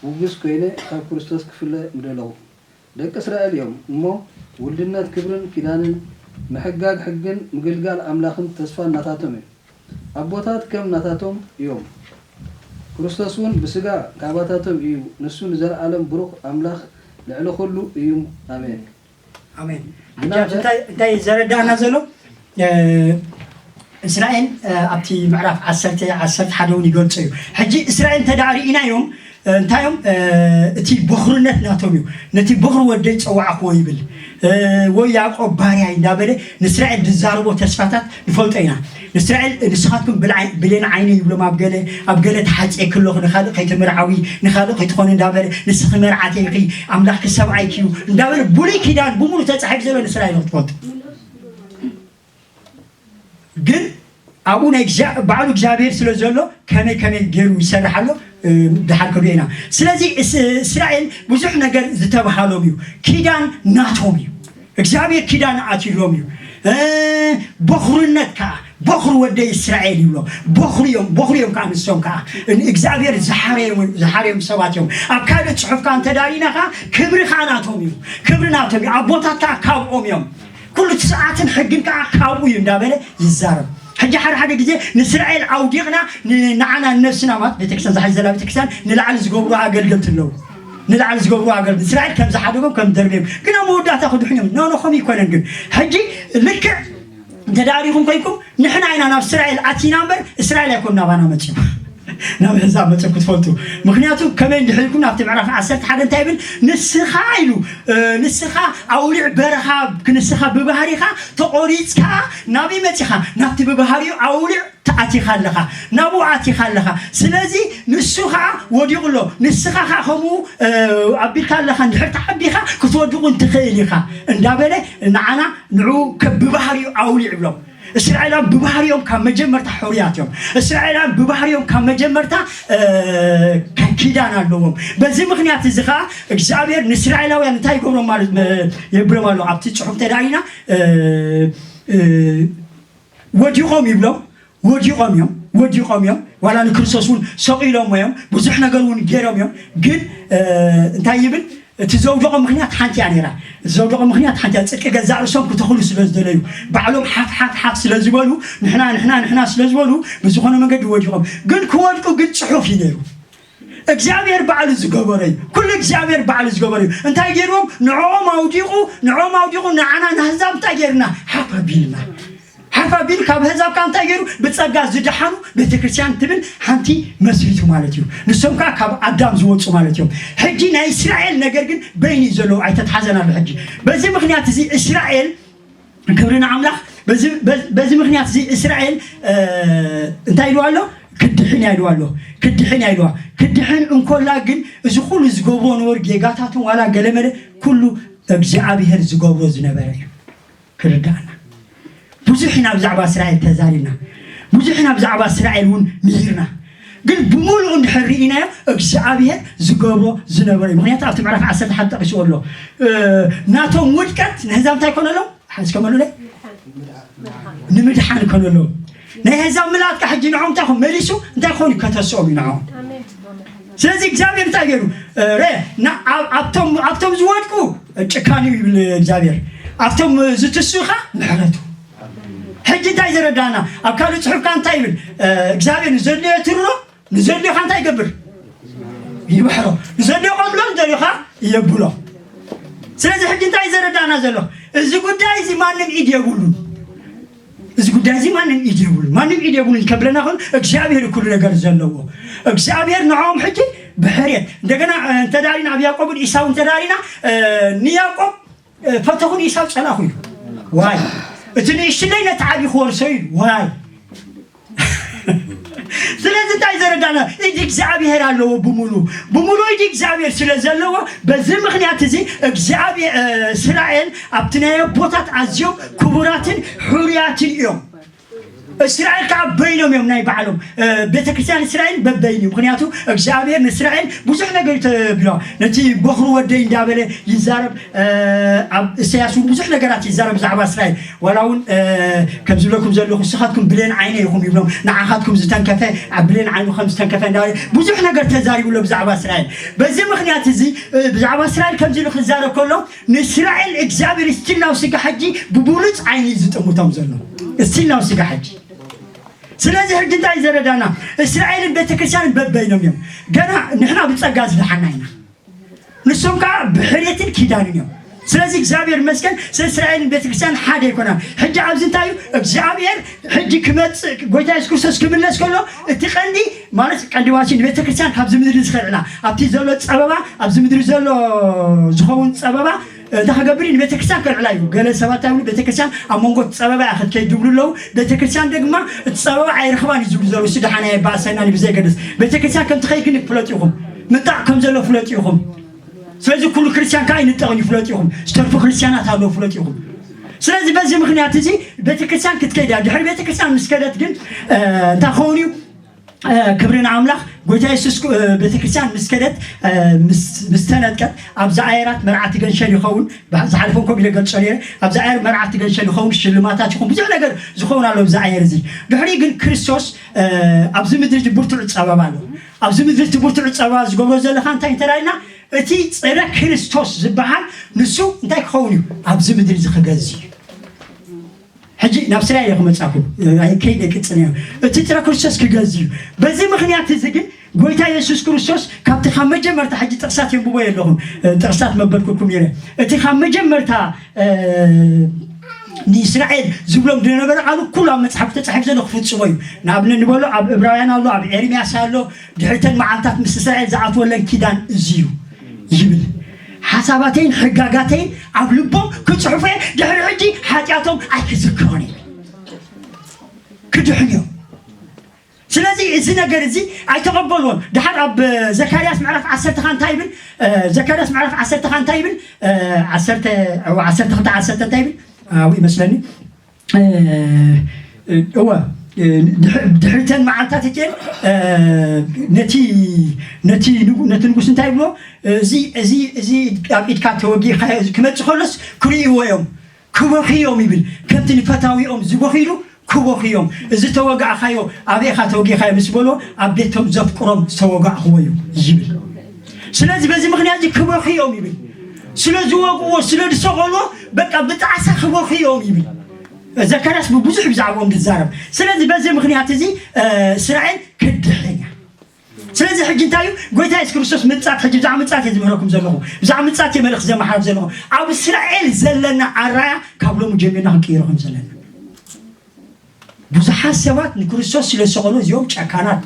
ውጉዝ ኮይነ ካብ ክርስቶስ ክፍለ ምደለኹ። ደቂ እስራኤል እዮም እሞ ውልድነት ክብርን ኪዳንን ምሕጋግ ሕግን ምግልጋል ኣምላኽን ተስፋን ናታቶም እዩ። ኣቦታት ከም ናታቶም እዮም። ክርስቶስ እውን ብስጋ ካባታቶም እዩ፣ ንሱ ንዘለኣለም ብሩኽ ኣምላኽ ልዕሊ ኹሉ እዩ። ኣሜን። ኣሜን። ሕጂ ኣብዚ እንታይ እንታይ ዘረዳእና ዘሎ እስራኤል ኣብቲ ምዕራፍ ዓሰርተ ዓሰርተ ሓደ እውን ይገልጾ እዩ። ሕጂ እስራኤል እንተ ደኣ ርኢናዮም እንታዮም እቲ በኹርነት ናቶም እዩ። ነቲ በኹሪ ወደይ ጸዋዕክዎ ይብል ወይ ያዕቆብ ባርያይ እንዳበለ ንእስራኤል ዝዛረቦ ተስፋታት ንፈልጦ ኢና። ንእስራኤል ንስኻትኩም ብሌን ዓይነ ይብሎም ኣብ ገለ ኣብ ገለ ተሓጽየ ክለኹ ንኻልእ ከይትምርዓዊ ንኻልእ ከይትኾኒ እንዳበለ ንስኺ መርዓተይ ኢኺ ኣምላኽኪ ሰብኣይኪ እዩ እንዳበለ ብሉይ ኪዳን ብሙሉ ተጻሒፍ ዘሎ ንእስራኤል ክትፈልጡ ግን ኣብኡ ናይ ባዕሉ እግዚኣብሔር ስለ ዘሎ ከመይ ከመይ ገይሩ ይሰርሕ ኣሎ ድሓር ከዶ ኢና ስለዚ እስራኤል ብዙሕ ነገር ዝተባሃሎም እዩ ኪዳን ናቶም እዩ እግዚኣብሔር ኪዳን ኣትሎም እዩ እ፣ በኹርነት ከዓ፣ በኹሪ ወደ እስራኤል ይብሎ። በኹሪ እዮም፣ በኹሪ እዮም ከዓ ንሶም ከዓ። ን-፣ እግዚኣብሔር ዝሓረዮም፣ ዝሓረዮም ሰባት እዮም። ኣብ ካልእ ጽሑፍ ከዓ እንተ ዳሪና ከዓ ክብሪ ከዓ ናቶም እዩ። ክብሪ ናቶም እዩ። ኣቦታት ከዓ ካብኦም እዮም። ኩሉ እቲ ስርዓትን ሕግን ከዓ ካብኡ እዩ እንዳበለ ይዛረብ። ሕጂ ሓደ ሓደ ግዜ ንእስራኤል ኣውዲቕና ን-፣ ንዓና ንነብስና ማለት ቤተክርስትያን ዝሓይ ዘላ ቤተክርስትያን ንላዕሊ ዝገብሩ ኣገልገልቲ ኣለዉ። ንላዕሊ ዝገብሩ ኣገልገልቲ እስራኤል ከም ዝሓደጎም ከም ደርበዮም ግን ኣብ መወዳእታ ክድሕኑ እዮም። ኖ ኖ ከምኡ ይኮነን። ግን ሕጂ ልክዕ እንተ ደኣ ሪኢኹም ኮይንኩም ንሕና ኢና ናብ እስራኤል ኣቲና እምበር እስራኤል ኣይኮን ናባና መጺኡ ናብ ህዛብ መጺኡ ክትፈልጡ። ምክንያቱ ከመይ እንድሕልኩም ናብቲ ምዕራፍ ዓሰርተ ሓደ እንታይ ይብል? ንስኻ ኢሉ እ፣ ንስኻ ኣውሊዕ በረኻ ንስኻ ብባህሪኻ ተቖሪጽካ ናበይ መጺኻ? ናብቲ ብባህሪኡ ኣውሊዕ ኣቲኻ ኣለኻ፣ ናብኡ ኣቲኻ ኣለኻ። ስለዚ ንሱ ኸዓ ወዲቑ ኣሎ፣ ንስኻ ኸዓ ከምኡ እ፣ ኣቢልካ ኣለኻ። እንድሕር ተዓቢኻ ክትወድቑ እንትኽእል ኢኻ እንዳበለ ንዓና ንዕኡ ከ-፣ ብባህሪኡ ኣውሊዕ ይብሎም። እስራኤላውያን ብባህሪኦም ካብ መጀመርታ ሕሩያት እዮም። እስራኤላውያን ብባህሪኦም ካብ መጀመርታ እ፣ ከ-፣ ኪዳን ኣለዎም። በዚ ምክንያት እዚ ኸዓ እግዚኣብሔር ንእስራኤላውያን እንታይ ይገብሮም ማለት እ፣ የብሎም ኣሎ ኣብቲ ጽሑፍ ተዳኢና እ፣ እ፣ ወዲቖም ይብሎም። ወዲቖም እዮም፣ ወዲቖም እዮም። ዋላ ንክርስቶስ እውን ሰቒሎም እዮም፣ ብዙሕ ነገር እውን ገይሮም እዮም። ግን እ፣ እንታይ ይብል? እቲ ዘውደቖ ምክንያት ሓንቲ እያ ነይራ። እቲ ዘውደቖ ምክንያት ሓንቲ እያ። ጽድቂ ገዛእ ርእሶም ክተኽሉ ስለ ዝደለዩ፣ ባዕሎም ሓፍ ሓፍ ሓፍ ስለ ዝበሉ፣ ንሕና ንሕና ንሕና ስለ ዝበሉ ብዝኾነ መንገዲ ወዲቖም። ግን ክወድቁ ግን ጽሑፍ እዩ ነይሩ። እግዚኣብሔር ባዕሉ ዝገበሮ እዩ። ኩሉ እግዚኣብሔር ባዕሉ ዝገበሮ እዩ። እንታይ ገይርዎም? ንዕኦም ኣውዲቑ፣ ንዕኦም ኣውዲቑ ንዓና ንኣህዛብ እንታይ ገይርና? ሓፍ ኣቢልና። ሓፍ ኣቢሉ ካብ ኣህዛብ ካብ እንታይ ገይሩ? ብጸጋ ዝደሓኑ ቤተክርስትያን ትብል ሓንቲ መስሪቱ ማለት እዩ። ንሶም ከዓ ካብ ኣዳም ዝወፁ ማለት እዮም። ሕጂ ናይ እስራኤል ነገር ግን በይኑ እዩ ዘለዎ፣ ኣይተትሓዘን ኣሎ። ሕጂ በዚ ምክንያት እዚ እስራኤል፣ ክብሪ ንኣምላኽ፣ በዚ በዚ ምክንያት እዚ እስራኤል እ፣ እንታይ ኢልዋ ኣሎ? ክድሕን እያ ኢልዋ ኣሎ። ክድሕን እያ ኢልዋ። ክድሕን እንኮላ ግን እዚ ኩሉ ዝገብሮ ነበሩ ጌጋታትን ዋላ ገለመለ ኩሉ እግዚኣብሔር ዝገብሮ ዝነበረ እዩ። ክርዳእና ብዙሕ ኢና ብዛዕባ እስራኤል ተዛሪብና፣ ብዙሕ ኢና ብዛዕባ እስራኤል እውን ምሂርና። ግን ብምሉኡ እንድሕር ርኢናዮ እግዚኣብሔር ዝገብሮ ዝነበረ እዩ። ምክንያቱ ኣብቲ ምዕራፍ ዓሰርተ ሓደ ጠቂስዎ ኣሎ። እ፣ ናቶም ውድቀት ንህዛብ እንታይ ኮነሎም? ሓዝከመሉለይ ንምድሓን ኮነሎም። ናይ ህዛብ ምልኣት ከዓ ሕጂ ንዖም እንታይ ኾን መሊሱ እንታይ ኾን ከተስኦም እዩ ንዖም። ስለዚ እግዚኣብሔር እንታይ ገይሩ? እ፣ ረ ና- ኣብ- ኣብቶም ኣብቶም ዝወድቁ ጭካኔ ይብል እግዚኣብሔር፣ ኣብቶም ዝትስኡ ከዓ ምሕረቱ። ሕጂ እንታይ ዘረዳና? ኣብ ካልእ ጽሑፍካ እንታይ ይብል? እ፣ እግዚኣብሔር ንዘድልዮ የትርሮ፣ ንዘድልዮ ከዓ እንታይ ይገብር? ይብሕሮ። ንዘድልዮ ቆልሎ፣ ንዘድልዮ ከዓ የብሎ። ስለዚ ሕጂ እንታይ ዘረዳና ዘሎ? እዚ ጉዳይ እዚ ማንም ኢድ የብሉን። እዚ ጉዳይ እዚ ማንም ኢድ የብሉን፣ ማንም ኢድ የብሉን ከብለና ኹን እግዚኣብሔር ኩሉ ነገር ዘለዎ እግዚኣብሔር ንዖም ሕጂ ብሕሬት እንደገና እንተዳሪና ኣብ ያዕቆብን ኢሳውን ተዳሪና ንያዕቆብ ፈተኹን ኢሳው ጸላኹ እዩ። ዋይ እቲ ንእሽለይ ነቲ ዓቢ ክወርሶ እዩ። ዋይ ስለዚ እንታይ ዘረዳና? ኢድ እግዚኣብሔር ኣለዎ ብሙሉ ብሙሉ ኢድ እግዚኣብሔር ስለ ዘለዎ በዚ ምክንያት እዚ እግዚኣብሔር እስራኤል ኣብቲ ናይ ኣቦታት ኣዝዮም ክቡራትን ሕሩያትን እዮም። እስራኤል ከዓ በይኖም እዮም ናይ ባዕሎም ቤተክርስትያን እስራኤል በበይን እዩ። ምክንያቱ እግዚኣብሔር ንእስራኤል ብዙሕ ነገር ተብሎ ነቲ በኽሪ ወደይ እንዳበለ ይዛረብ። ኣብ እሰያስ እውን ብዙሕ ነገራት ይዛረብ ብዛዕባ እስራኤል ዋላ እውን ከም ዝብለኩም ዘለኹ ንስኻትኩም ብሌን ዓይነ ኢኹም ይብሎም። ንዓኻትኩም ዝተንከፈ ኣብ ብሌን ዓይኑ ከም ዝተንከፈ እንዳበለ ብዙሕ ነገር ተዛሪቡ ኣሎ ብዛዕባ እስራኤል። በዚ ምክንያት እዚ ብዛዕባ እስራኤል ከምዚ ኢሉ ክዛረብ ከሎ ንእስራኤል እግዚኣብሔር ስቲል ናብ ስጋ ሕጂ ብብሉፅ ዓይኒ እዩ ዝጥምቶም ዘሎ። ስቲል ናብ ስጋ ሕጂ ስለዚ ሕጂ እንታይ ዘረዳና? እስራኤልን ቤተክርስትያንን በበይኖም እዮም። ገና ንሕና ብፀጋ ዝደሓና ኢና። ንሶም ከዓ ብሕሬትን ኪዳንን እዮም። ስለዚ እግዚኣብሔር ይመስገን ስለ እስራኤልን ቤተክርስትያን ሓደ ይኮና። ሕጂ ኣብዚ እንታይ እዩ እግዚኣብሔር ሕጂ ክመፅእ ጎይታ የሱስ ክርስቶስ ክምለስ ከሎ እቲ ቀንዲ ማለት ቀንዲ ዋሲ ንቤተክርስትያን ካብዚ ምድሪ ዝኸልዕላ ኣብቲ ዘሎ ፀበባ ኣብዚ ምድሪ ዘሎ ዝኸውን ፀበባ እንታይ ክገብር እዩ ንቤተክርስትያን ከልዕላ እዩ። ገለ ሰባት እንታይ ይብሉ ቤተክርስትያን ኣብ መንጎ እቲ ፀበባ እያ ክትከይድ ዝብሉ ኣለዉ። ቤተክርስትያን ድማ እቲ ፀበባ ኣይረኽባን እዩ ዝብሉ ዘለዉ። እሱ ደሓና የባእሰና ብዘይገድስ ቤተክርስትያን ከም ትኸይድ ግን ፍለጡ ኢኹም። ምጣቕ ከም ዘሎ ፍለጡ ኢኹም። ስለዚ ኩሉ ክርስትያን ከዓ ይንጠቕን ይፍለጥ ኢኹም። ዝተርፉ ክርስትያናት ኣለዉ ፍለጥ ኢኹም። ስለዚ በዚ ምክንያት እዚ ቤተክርስትያን ክትከይድ እያ። ድሕሪ ቤተክርስትያን ምስ ከደት ግን እንታይ ክኸውን እዩ? ክብሪ ንኣምላኽ። ጎይታ የሱስ ቤተክርስትያን ምስ ከደት፣ ምስ ተነጥቀት፣ ኣብዛ ኣየራት መርዓቲ ገንሸል ይኸውን። ዝሓለፈን ከምኡ ኢለ ገልጾ ነይረ። ኣብዛ ኣየር መርዓቲ ገንሸል ይኸውን፣ ሽልማታት ይኹን፣ ብዙሕ ነገር ዝኸውን ኣሎ ኣብዛ ኣየር እዚ። ድሕሪ ግን ክርስቶስ ኣብዚ ምድሪ ብርቱዕ ጸበባ ኣሎ። ኣብዚ ምድሪ እቲ ብርቱዕ ጸበባ ዝገብሮ ዘለካ እንታይ እንተዳልና፣ እቲ ጸረ ክርስቶስ ዝበሃል ንሱ እንታይ ክኸውን እዩ? ኣብዚ ምድሪ እዚ ክገዝ እዩ። ሕጂ ናብ ስራይ እየ ክመጻኩም። ኣይ ከይደ ቅጽል እየ። እቲ ጥረ ክርስቶስ ክገዝ እዩ። በዚ ምክንያት እዚ ግን ጎይታ የሱስ ክርስቶስ ካብቲ ካብ መጀመርታ፣ ሕጂ ጥቕሳት የንብቦ የለኹም፣ ጥቕሳት መበልኩልኩም ነይረ። እቲ ካብ መጀመርታ ንእስራኤል ዝብሎም ዝነበረ ቃሉ ኩሉ ኣብ መጽሓፍ ተጻሒፍ ዘሎ ክፍጽሞ እዩ። ንኣብነት ንበሎ ኣብ ዕብራውያን ኣሎ፣ ኣብ ኤርምያስ ኣሎ። ድሕርተን መዓልታት ምስ እስራኤል ዝኣትወለን ኪዳን እዚ እዩ ይብል። ሓሳባተይን ሕጋጋተይን ኣብ ልቦም ክጽሕፎ እየ፣ ድሕሪ ሕጂ ሓጢኣቶም ኣይክዝክሮን እየ። ክድሕን እዮም። ስለዚ እዚ ነገር እዚ ኣይተቐበልዎን። ድሓር ኣብ ዘካርያስ ምዕራፍ ዓሰርተ ኸ እንታይ ይብል? ዘካርያስ ምዕራፍ ዓሰርተ ኸ እንታይ ይብል? ዓሰርተ፣ ዓሰርተ ክልተ ዓሰርተ እንታይ ይብል? ኣብኡ ይመስለኒ። እወ፣ ድሕርተን መዓልታት እተን ነቲ ነቲ ንጉ- ነቲ ንጉስ እንታይ ይብሎ? እዚ እዚ እዚ ኣብ ኢድካ ተወጊእካ ክመጽእ ከሎስ ክርእይዎ እዮም፣ ክበኽዩ እዮም ይብል። ከምቲ ንፈታዊኦም ዝበኽይሉ ክበኽዩ እዮም። እዚ ተወጋእካዮ፣ ኣበይ ኢኻ ተወጊእካዮ ምስ በሎ፣ ኣብ ቤቶም ዘፍቅሮም ዝተወጋእክዎ እዩ ይብል። ስለዚ በዚ ምክንያት እዚ ክበኽዩ እዮም ይብል። ስለ ዝወግእዎ፣ ስለ ዝሰቐልዎ፣ በቃ ብጣዕሳ ክበኽዩ እዮም ይብል። ዘካርያስ ብብዙሕ ብዛዕባኦም ዝዛረብ። ስለዚ በዚ ምክንያት እዚ እስራኤል ክድሕን እያ። ስለዚ ሕጂ እንታይ እዩ ጎይታ የሱስ ክርስቶስ ምጻት፣ ሕጂ ብዛዕባ ምጻት እየ ዝምህረኩም ዘለኹ፣ ብዛዕባ ምጻት እየ መልእኽቲ ዘመሓላልፍ ዘለኹ። ኣብ እስራኤል ዘለና ኣራያ ካብ ሎሚ ጀሚርና ክንቅይሮ ከም ዘለና። ብዙሓት ሰባት ንክርስቶስ ስለ ዝሰቐሉ እዚኦም ጨካናት፣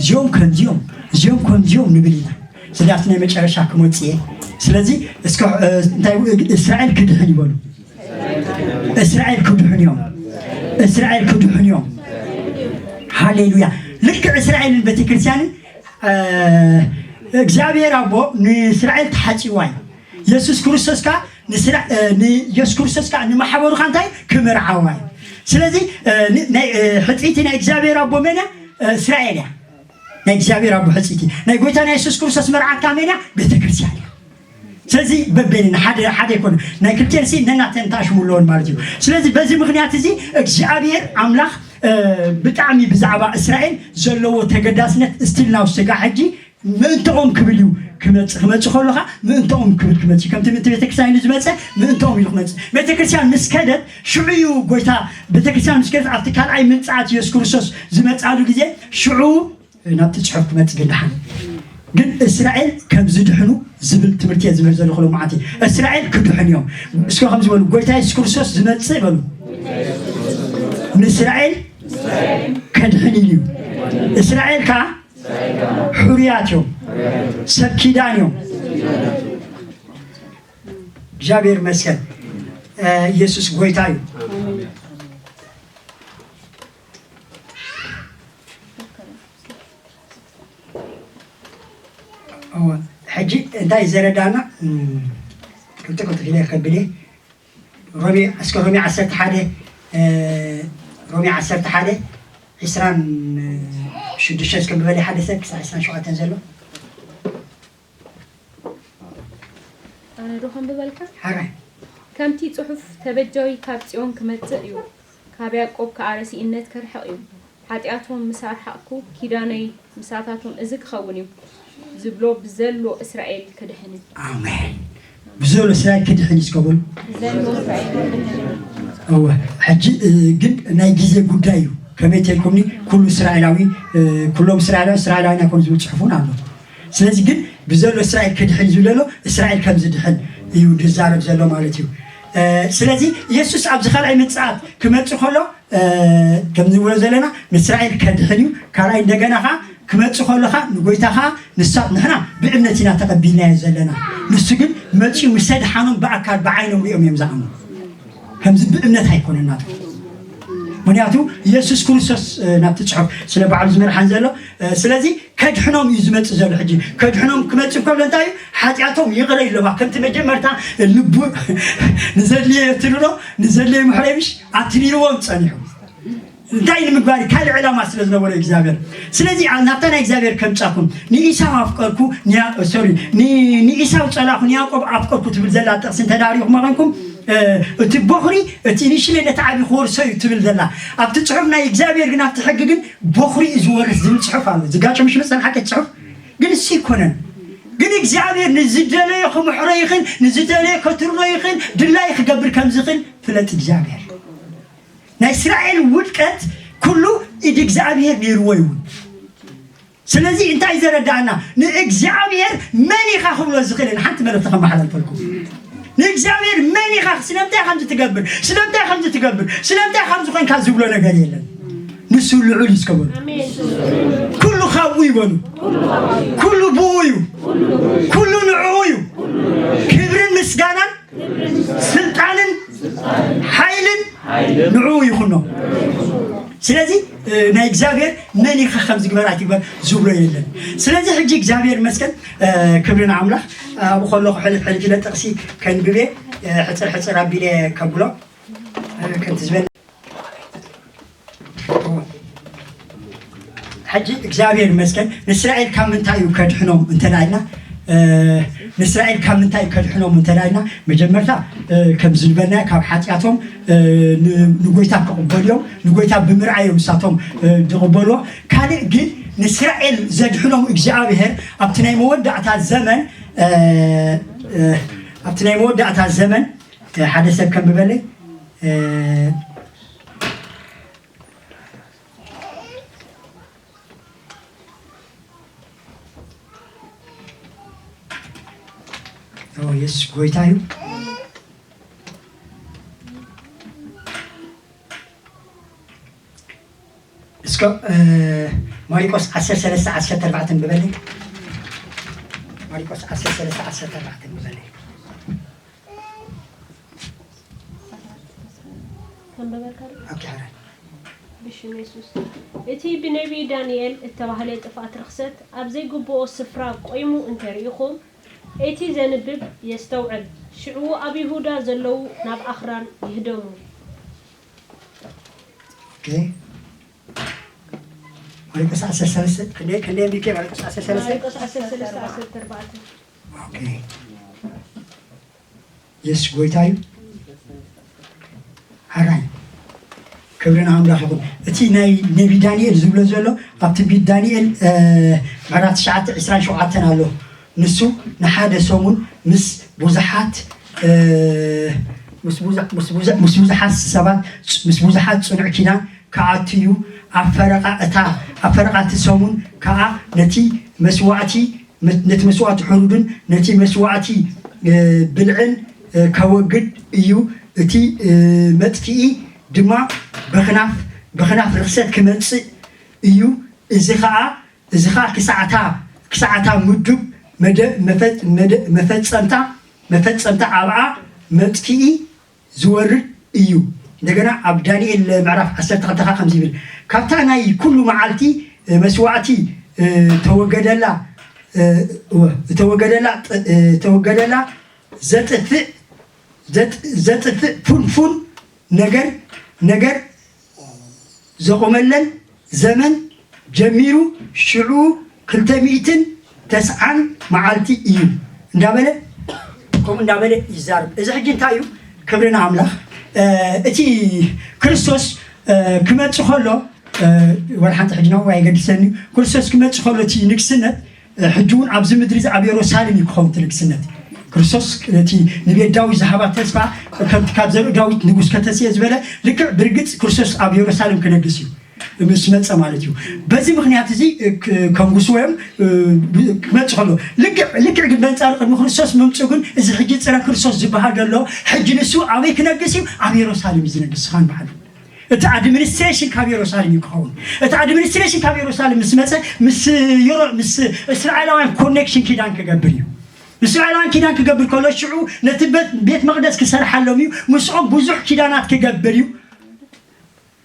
እዚኦም ከምዚኦም፣ እዚኦም ከምዚኦም ንብል ኢና። ስለዚ ኣብቲ ናይ መጨረሻ ክመጽእ እየ። ስለዚ እስከ እንታይ እስራኤል ክድሕን ይበሉ። እስራኤል ክድሕኑ እዮም። እስራኤል ክድሕኑ እዮም። ሃሌሉያ። ልክዕ እስራኤልን ቤተክርስትያንን እግዚኣብሔር ኣቦ ንእስራኤል ተሓጺዋ እዩ። የሱስ ክርስቶስ ከኣ ንስራ- ንየሱስ ክርስቶስ ከኣ ንማሕበሩ ከኣ እንታይ ክምርዓዋ እዩ። ስለዚ ናይ ሕጽይቲ ናይ እግዚኣብሔር ኣቦ መን እያ? እስራኤል እያ። ናይ እግዚኣብሔር ኣቦ ሕጽይቲ ናይ ጎይታ ናይ የሱስ ክርስቶስ መርዓት ከኣ መን እያ? ቤተክርስትያን እያ። ስለዚ በበይንና ሓደ ሓደ ኣይኮነ ናይ ክልቴን ሲ ነናተን ተኣሽሙ ኣለዎን ማለት እዩ። ስለዚ በዚ ምክንያት እዚ እግዚኣብሔር ኣምላኽ ብጣዕሚ ብዛዕባ እስራኤል ዘለዎ ተገዳስነት እስቲል ናው ስጋ ሕጂ ምእንተኦም ክብል እዩ ክመጽእ። ክመጽእ ከሎኻ ምእንተኦም ክብል ክመጽእ እዩ። ከምቲ ምእንቲ ቤተክርስትያን ኢሉ ዝመጸ ምእንተኦም ኢሉ ክመጽእ። ቤተክርስትያን ምስ ከደት ሽዑ እዩ ጎይታ ቤተክርስትያን ምስ ከደት ኣብቲ ካልኣይ ምምጻኣት የሱስ ክርስቶስ ዝመጽኣሉ ግዜ ሽዑ ናብቲ ጽሑፍ ክመጽእ ግን ደሓን ግን እስራኤል ከም ዝድሕኑ ዝብል ትምህርቲ እየ ዝምህር ዘለኹ ሎማዓንቲ። እስራኤል ክድሕኑ እዮም። እስከ ከም ዝበሉ ጎይታ የሱስ ክርስቶስ ዝመጽእ በሉ ንእስራኤል ከድሕን ኢሉ እዩ። እስራኤል ከዓ ሕሩያት እዮም፣ ሰብ ኪዳን እዮም። እግዚኣብሔር ይመስገን። ኢየሱስ ጎይታ እዩ። ሕጂ እንታይ ዘረዳና? ቅልጥፍ ቅልጥፍ ኢለ ከብል እየ። ሮሜ እስከ ሮሜ ዓሰርተ ሓደ ሮሜ ዓሰርተ ሓደ ዕስራን ሽዱሽተን እስከ ብበሊ ሓደ ሰብ ክሳብ ዕስራን ሸውዓተን ዘሎ። ኣነ ዶ ከንብበልካ? ሓራይ ከምቲ ጽሑፍ ተበጃዊ ካብ ጽዮን ክመጽእ እዩ፣ ካብ ያዕቆብ ከኣ ረሲእነት ከርሕቕ እዩ። ሓጢኣቶም ምስ ኣርሓቕኩ ኪዳነይ ምሳታቶም እዚ ክኸውን እዩ ዝብሎ ብዘሎ እስራኤል ክድሕን እዩ። ኣሜን። ብዘሎ እስራኤል ክድሕን እዩ ዝከበሉ። ብዘሎ እስራኤል ክድሕን እዩ። እወ ሕጂ ግን ናይ ግዜ ጉዳይ እዩ። ከመይ ተልኩምኒ ኩሉ እስራኤላዊ ኩሎም እስራኤላዊ እስራኤላዊ ናይኮኑ ዝብል ፅሑፍ እውን ኣሎ። ስለዚ ግን ብዘሎ እስራኤል ክድሕን እዩ ዝብለሎ እስራኤል ከም ዝድሕን እዩ ዝዛረብ ዘሎ ማለት እዩ። ስለዚ ኢየሱስ ኣብዚ ካልኣይ ምጽኣት ክመጽእ ከሎ ከም ንብሎ ዘለና ንእስራኤል ከድሕን እዩ። ካልኣይ እንደገና ኸዓ ክመጽእ ከሎ ኸዓ ንጎይታ ኸዓ ንሳ ንሕና ብእምነት ኢና ተቐቢልናዮ ዘለና። ንሱ ግን መጺኡ ምስ ኣድሓኖም ብኣካል ብዓይኖም ሪኦም እዮም ዝኣምኑ። ከምዚ ብእምነት ኣይኮነን ናቱ። ምክንያቱ ኢየሱስ ክርስቶስ ናብቲ ጽሑፍ ስለ ባዕሉ ዝመርሓን ዘሎ ስለዚ ከድሕኖም እዩ ዝመጽእ ዘሎ። ሕጂ ከድሕኖም ክመጽእ ከሎ እንታይ እዩ ሓጢኣቶም ይቕረ ኢሎማ ከምቲ መጀመርታ ልቡ ንዘድልየ ትልሎ ንዘድልየ ምሕረይ ምሽ ኣትሪርዎም ጸኒሑ እንታይ ንምግባር እዩ? ካልእ ዕላማ ስለ ዝነበሮ እግዚኣብሔር። ስለዚ ኣ- ናብታ ናይ እግዚኣብሔር ከምጻኩም ንኢሳው ኣፍቀርኩ ንያ- ሶሪ ን- ንኢሳው ጸላእኩ ንያዕቆብ ኣፍቀርኩ ትብል ዘላ ጥቕሲ እንተ ዳሪኹማ ኮንኩም እ፣ እቲ ቦኽሪ እቲ ንእሽለይ ነቲ ዓቢ ክወርሶ እዩ ትብል ዘላ ኣብቲ ጽሑፍ ናይ እግዚኣብሔር ግን ኣብቲ ሕጊ ግን ቦኽሪ እዩ ዝወርስ ዝብል ጽሑፍ ኣሎ። ዝጋጨ ምሽ መጸን ሓቂ ጽሑፍ ግን እሱ ይኮነን። ግን እግዚኣብሔር ንዝደለዮ ክምሕሮ ይኽእል፣ ንዝደለዮ ከትርሮ ይኽእል፣ ድላይ ክገብር ከም ዝኽእል ፍለጥ እግዚኣብሔር። ናይ እስራኤል ውድቀት ኩሉ ኢድ እግዚኣብሔር ነይርዎ ይውን። ስለዚ እንታይ ዘረዳእና ንእግዚኣብሔር መን ኢኻ ክብሎ ዝኽእል ሓንቲ መልእክቲ ከመሓላልፈልኩም። ንእግዚኣብሔር መን ኢኻ ስለምንታይ ከምዚ ትገብር ስለምንታይ ከምዚ ትገብር ስለምንታይ ከምዚ ኮንካ ዝብሎ ነገር የለን። ንሱ ልዑል እዩ እስከ በሉ። ኩሉ ካብኡ ይበሉ። ኩሉ ብኡ እዩ። ኩሉ ንዕኡ እዩ። ክብርን ምስጋናን ስልጣንን ሓይልን ንዕኡ ይኹኖ። ስለዚ እ፣ ናይ እግዚኣብሔር መን ኢኻ ከም ዝግበር ኣይትግበር ዝብሎ የለን። ስለዚ ሕጂ እግዚኣብሔር ይመስገን እ፣ ክብሪ ንኣምላኽ። ኣብኡ ከለኹ ሕልፍ ሕልፍ ኢለ ጥቕሲ ከንብቤ እ፣ ሕፅር ሕፅር ኣቢለ ከብሎ እ፣ ከምቲ ዝበለ ሕጂ እግዚኣብሔር ይመስገን ንእስራኤል ካብ ምንታይ እዩ ከድሕኖም እንተላይና ንእስራኤል ካብ ምንታይ እዩ ከድሕኖም እንተላይና መጀመርታ ከምዚ ዝበልና ካብ ሓጢኣቶም ንጎይታ ክቕበልዮም ንጎይታ ብምርኣዮም ንሳቶም ዝቕበልዎ ካልእ ግን ንእስራኤል ዘድሕኖም እግዚኣብሔር ኣብቲ ናይ መወዳእታ ዘመን ኣብቲ ናይ መወዳእታ ዘመን ሓደ ሰብ ከም ብበለይ የሱስ ጎይታ እዩ። እስከ ማሪቆስ ዓሰርተ ሰለስተ ዓሰርተ ኣርባዕተ ብበለይ። ማሪቆስ ዓሰርተ ሰለስተ ዓሰርተ ኣርባዕተ ብበለይ። ብሽም የሱስ እቲ ብነቢይ ዳንኤል እተባህለ ጥፍኣት ርኽሰት ኣብ ዘይግብኦ ስፍራ ቆይሙ እንተ ርኢኹም እቲ ዘንብብ የስተውዕል ሽዑ ኣብ ይሁዳ ዘለዉ ናብ ኣኽራን ይህደሙ። ማርቆስ ዓሰርተ ሰለስተ ክንደይ ክንደይ ሚኬ ማርቆስ ዓሰርተ ሰለስተ ማርቆስ ዓሰርተ ሰለስተ ዓሰርተ ኣርባዕተ ኦኬ የሱስ ጎይታ እዩ። ሓራይ ክብሪ ንኣምላኽ ይኹን። እቲ ናይ ነቢ ዳንኤል ዝብሎ ዘሎ ኣብ ትንቢት ዳንኤል ምዕራፍ ትሽዓተ ዕስራን ሸውዓተን ኣሎ። ንሱ ንሓደ ሰሙን ምስ ብዙሓት ምስ ብዙሓት ሰባት ምስ ብዙሓት ጽኑዕ ኪዳን ክኣቱ እዩ። ኣብ ፈረቓ እታ ኣብ ፈረቓ እቲ ሰሙን ከኣ ነቲ መስዋእቲ ነቲ መስዋእቲ ሕሩድን ነቲ መስዋእቲ ብልዕን ከወግድ እዩ። እቲ መጥፍኢ ድማ ብኽናፍ ብኽናፍ ርኽሰት ክመጽእ እዩ። እዚ ኸኣ እዚ ኸኣ ክሳዕታ ክሳዕታ ምዱብ መደ መፈጸምታ መፈጸምታ ኣብኣ መጥፍኢ ዝወርድ እዩ። እንደገና ኣብ ዳንኤል ምዕራፍ ዓሰርተ ክልተ ኸዓ ከምዚ ይብል፣ ካብታ ናይ ኩሉ መዓልቲ መስዋዕቲ ተወገደላ ተወገደላ ተወገደላ ዘጥፍእ ዘጥፍእ ፉንፉን ነገር ነገር ዘቑመለን ዘመን ጀሚሩ ሽዑ ክልተ ሚእትን ተስዓን መዓልቲ እዩ እንዳበለ ከምኡ እንዳበለ ይዛረብ። እዚ ሕጂ እንታይ እዩ? ክብሪ ንኣምላኽ። እቲ ክርስቶስ ክመጽእ ከሎ ወላ ሓንቲ ሕጂ ናብኡ ኣይገድሰኒ እዩ። ክርስቶስ ክመጽእ ከሎ እቲ ንግስነት ሕጂ እውን ኣብዚ ምድሪ እዚ ኣብ የሩሳሌም እዩ ክኸውን እቲ ንግስነት። ክርስቶስ እቲ ንቤት ዳዊት ዝሃባ ተስፋ ከምቲ ካብ ዘርኢ ዳዊት ንጉስ ከተስየ ዝበለ ልክዕ ብርግጽ ክርስቶስ ኣብ የሩሳሌም ክነግስ እዩ። ምስ መጸ ማለት እዩ። በዚ ምኽንያት እዚ ከንጉስዎ እዮም ክመጽእ ከሎ ልክዕ ልክዕ ግን በንጻሩ ቅድሚ ክርስቶስ ምምጽኡ ግን እዚ ሕጂ ጽረ ክርስቶስ ዝበሃል ዘሎ ሕጂ ንሱ ኣበይ ክነግስ እዩ? ኣብ የሩሳሌም እዩ ዝነግስ ስኻን በሓሉ እቲ ኣድሚኒስትሬሽን ካብ የሩሳሌም እዩ ክኸውን። እቲ ኣድሚኒስትሬሽን ካብ የሩሳሌም ምስ መጸ ምስ እስራኤላውያን ኮኔክሽን ኪዳን ክገብር እዩ። እስራኤላውያን ኪዳን ክገብር ከሎ ሽዑ ነቲ ቤት መቅደስ ክሰርሓሎም እዩ። ምስኦም ብዙሕ ኪዳናት ክገብር እዩ።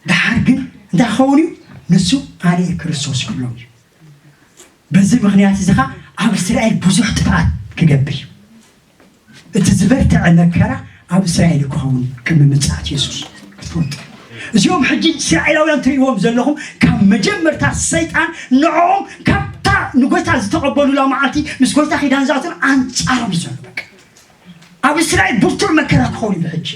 ደሓር ግን እንታይ ክኸውን እዩ? ንሱ ኣነ እየ ክርስቶስ ክብሎም እዩ። በዚ ምኽንያት እዚ ኸዓ ኣብ እስራኤል ብዙሕ ጥፍኣት ክገብር እዩ። እቲ ዝበርትዐ መከራ ኣብ እስራኤል እዩ ክኸውን ቅድሚ ምጽኣት የሱስ ክትፈልጡ። እዚኦም ሕጂ እስራኤላውያን ትርእይዎም ዘለኹም ካብ መጀመርታ ሰይጣን ንዕኦም ካብታ ንጎይታ ዝተቐበሉላ መዓልቲ ምስ ጎይታ ኪዳን ዝኣቱን ኣንጻሮም እዩ ዘሎ። በቃ ኣብ እስራኤል ብርቱዕ መከራ ክኸውን እዩ ሕጂ።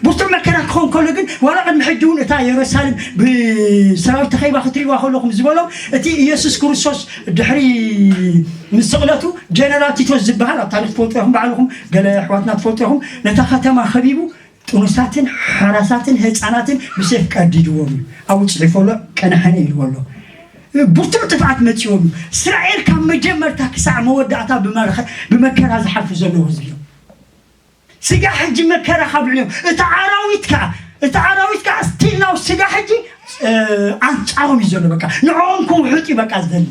ብርቱዕ መከራ ክኸውን ከሎ ግን ዋላ ቅድሚ ሕጂ እውን እታ የሩሳሌም ብሰራዊት ተኸይባ ክትርእይዋ ከለኹም ዝበሎም እቲ ኢየሱስ ክርስቶስ ድሕሪ ምስ ስቕለቱ ጀነራል ቲቶስ ዝበሃል ኣብ ታሪክ ትፈልጡ ኢኹም ባዕልኹም ገለ ኣሕዋትና ትፈልጡ ኢኹም ነታ ከተማ ከቢቡ ጥኑሳትን ሓራሳትን ህፃናትን ብሴፍ ቀዲድዎም እዩ ኣብኡ ፅሒፎ ኣሎ ቀናሕነ ኢልዎ ኣሎ። ብርቱዕ ጥፍኣት መፂዎም እዩ። እስራኤል ካብ መጀመርታ ክሳዕ መወዳእታ ብመከራ ዝሓልፉ ዘለዉ ህዝቢ እዮም። ስጋ ሕጂ መከራ ካብ ልዕሊኦም እቲ ኣራዊት ከዓ እቲ ኣራዊት ከዓ ስቲል ናው ስጋ ሕጂ ኣንፃሮም እዩ ዘሎ። በቃ ንዕኦም ክውሕጥ እዩ በቃ ዝደሊ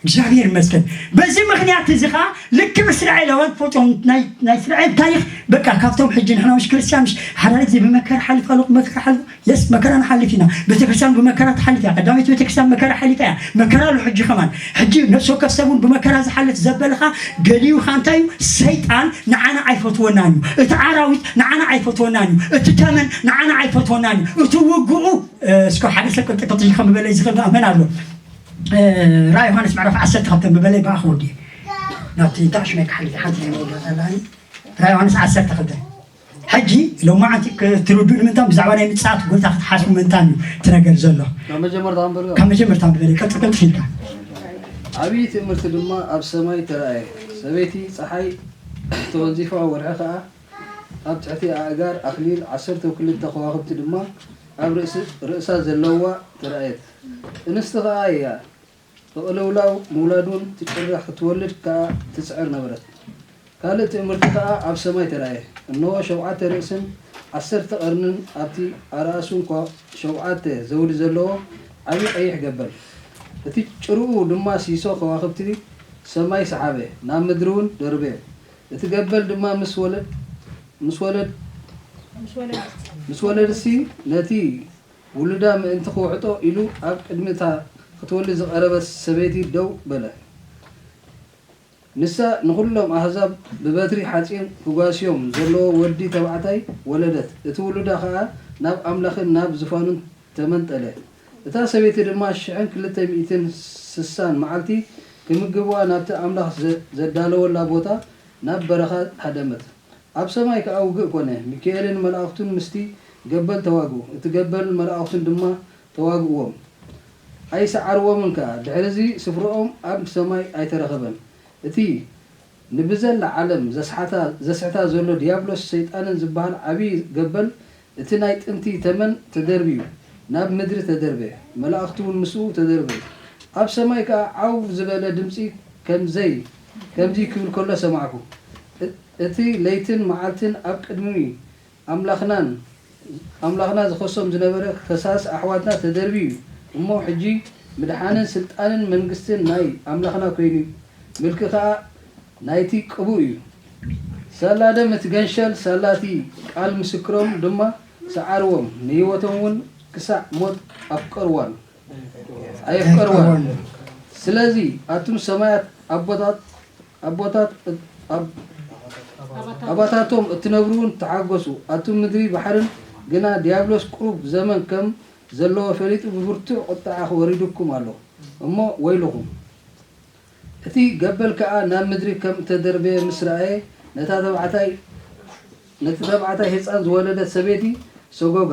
እግዚኣብሔር ይመስገን። በዚ ምክንያት እዚ ከዓ ልክዕ እስራኤላውያን ትፈልጦም ናይ እስራኤል ታሪክ በቃ ካብቶም ሕጂ ንሕና ምሽ ክርስቲያን ምሽ ሓዳሪ ግዜ ብመከራ ሓሊፍ ኣለኹ መከራ ሓሊፍ የስ መከራ ንሓልፍ ኢና። ቤተክርስትያን ብመከራ ትሓልፍ እያ። ቀዳመይቲ ቤተክርስትያን መከራ ሓሊፋ እያ። መከራ ኣሎ ሕጂ ከማን ሕጂ ነፍሲ ወከፍ ሰብ እውን ብመከራ ዝሓልፍ ዘበልካ ገሊኡ ከዓ እንታይ እዩ ሰይጣን ንዓና ኣይፈትወናን እዩ። እቲ ኣራዊት ንዓና ኣይፈትወናን እዩ። እቲ ተመን ንዓና ኣይፈትወናን እዩ። እቲ ውግኡ እስኮ ሓደ ሰብ ቅልጥቅጥ ኢልካ ምበለይ ዝኽእል መን ኣሎ? ራእይ ዮሃንስ ምዕራፍ ዓሰርተ ክልተ ምበለይ ብኣኽ ወዲ ናብቲ እንታይ ሽመይ ክሓልፍ ሓንቲ ናይ መወዳእታ ራእይ ዮሃንስ ዓሰርተ ክልተ ሕጂ ሎማዓንቲ ክትርድኡ ንምንታን ብዛዕባ ናይ ምጽኣት ጎይታ ክትሓስቡ ምንታን እዩ እቲ ነገር ዘሎ። ካብ መጀመርታ ክንበል ካብ መጀመርታ ንበለ ቀጥቅጥ ኢልካ። ዓብዪ ትእምርቲ ድማ ኣብ ሰማይ ተራእየ። ሰበይቲ ጸሓይ ተወንዚፋ፣ ወርሒ ኸኣ ኣብ ትሕቲ ኣእጋር ኣኽሊል፣ ዓሰርተ ክልተ ከዋኽብቲ ድማ ኣብ ርእሲ ርእሳ ዘለዋ ተራእየት። ጥንስቲ ኸኣ እያ፣ ብቕልውላው ምውላድ እውን ትጭርሕ፣ ክትወልድ ከኣ ትጽዕር ነበረት። ካልእ ትእምርቲ ከኣ ኣብ ሰማይ ተራእየ። እንሆ፣ ሸውዓተ ርእስን ዓሰርተ ቐርንን ኣብቲ ኣራእሱ እንኳ ሸውዓተ ዘውዲ ዘለዎ ዓቢ ቐይሕ ገበል። እቲ ጭርኡ ድማ ሲሶ ከዋኽብቲ ሰማይ ሰሓበ፣ ናብ ምድሪ እውን ደርበዮ። እቲ ገበል ድማ ምስ ወለድ ምስ ወለድ ምስ ወለድሲ ነቲ ውሉዳ ምእንቲ ክውሕጦ ኢሉ ኣብ ቅድሚ እታ ክትወልድ ዝቐረበት ሰበይቲ ደው በለ። ንሳ ንኹሎም ኣህዛብ ብበትሪ ሓጺን ክጓስዮም ዘለዎ ወዲ ተባዕታይ ወለደት። እቲ ውሉዳ ኸኣ ናብ ኣምላኽን ናብ ዝፋኑን ተመንጠለ። እታ ሰበይቲ ድማ ሽሕን ክልተ ሚእትን ስሳን መዓልቲ ክምግብዋ ናብቲ ኣምላኽ ዘዳለወላ ቦታ ናብ በረኻ ሃደመት። ኣብ ሰማይ ከኣ ውግእ ኮነ። ሚካኤልን መላእኽቱን ምስቲ ገበል ተዋግኡ፣ እቲ ገበልን መላእኽቱን ድማ ተዋግእዎም፣ ኣይሰዓርዎምን ከኣ። ድሕርዚ ስፍርኦም ኣብ ሰማይ ኣይተረኸበን። እቲ ንብዘላ ዓለም ዘስሕታ ዘሎ ድያብሎስ ሰይጣንን ዝበሃል ዓብዪ ገበል፣ እቲ ናይ ጥንቲ ተመን ተደርብዩ፣ ናብ ምድሪ ተደርበ፣ መላእኽቱውን ምስኡ ተደርበዩ። ኣብ ሰማይ ከኣ ዓው ዝበለ ድምጺ ከምዘይ ከምዚ ክብል ከሎ ሰማዕኩ። እቲ ለይትን መዓልትን ኣብ ቅድሚ ኣምላኽናን ኣምላኽና ዝኸሶም ዝነበረ ከሳስ ኣሕዋትና ተደርብዩ እዩ እሞ፣ ሕጂ ምድሓንን ስልጣንን መንግስትን ናይ ኣምላኽና ኮይኑ እዩ፣ ምልኪ ኸኣ ናይቲ ቅቡእ እዩ። ሳላ ደም እቲ ገንሸል፣ ሳላ እቲ ቃል ምስክሮም ድማ ሰዓርዎም፣ ንህይወቶም እውን ክሳዕ ሞት ኣፍቀርዋን ኣየፍቀርዋን። ስለዚ ኣቱም ሰማያት ኣቦታት ኣቦታት ኣባታቶም እትነብሩውን ተሓጎሱ። ኣቱም ምድሪ ባሕርን ግና ዲያብሎስ ቁሩብ ዘመን ከም ዘለዎ ፈሊጡ ብብርቱዕ ቁጥዓ ወሪዱኩም ኣሎ እሞ ወይልኹም። እቲ ገበል ከኣ ናብ ምድሪ ከም እተደርበየ ምስ ረኣየ ነታ ተባዕታይ ነቲ ተባዕታይ ህጻን ዝወለደት ሰበይቲ ሰጎጋ።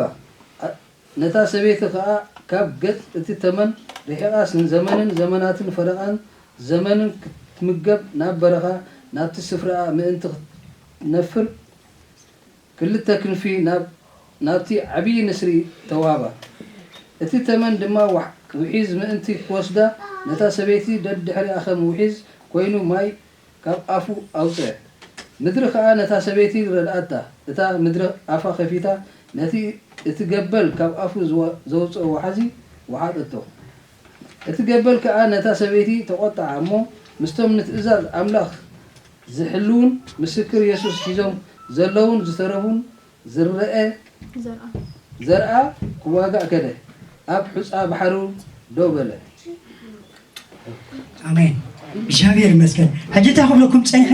ነታ ሰበይቲ ኸኣ ካብ ገጽ እቲ ተመን ርሒቓ ንዘመንን ዘመናትን ፈረቓን ዘመንን ክትምገብ ናብ በረኻ ናብቲ ስፍራኣ ምእንቲ ክትነፍር ክልተ ክንፊ ናብቲ ዓብዪ ንስሪ ተዋህባ። እቲ ተመን ድማ ውሒዝ ምእንቲ ክወስዳ ነታ ሰበይቲ ደድሕሪኣ ከም ውሒዝ ኮይኑ ማይ ካብ ኣፉ ኣውጽአ። ምድሪ ኸኣ ነታ ሰበይቲ ረድኣታ። እታ ምድሪ ኣፋ ኸፊታ ነቲ እቲ ገበል ካብ ኣፉ ዘውጽኦ ወሓዚ ወሓጠቶ። እቲ ገበል ከኣ ነታ ሰበይቲ ተቖጥዓ እሞ ምስቶም ንትእዛዝ ኣምላኽ ዝሕልዉን ምስክር የሱስ ሒዞም ዘለዉን ዝተረፉን ዝረኣ ዘርኣ ክዋጋእ ከደ፣ ኣብ ሑጻ ባሕሩ ደው በለ። ኣሜን። እግዚኣብሔር ይመስገን። ሕጂ እንታይ ክብለኩም ጸኒሐ?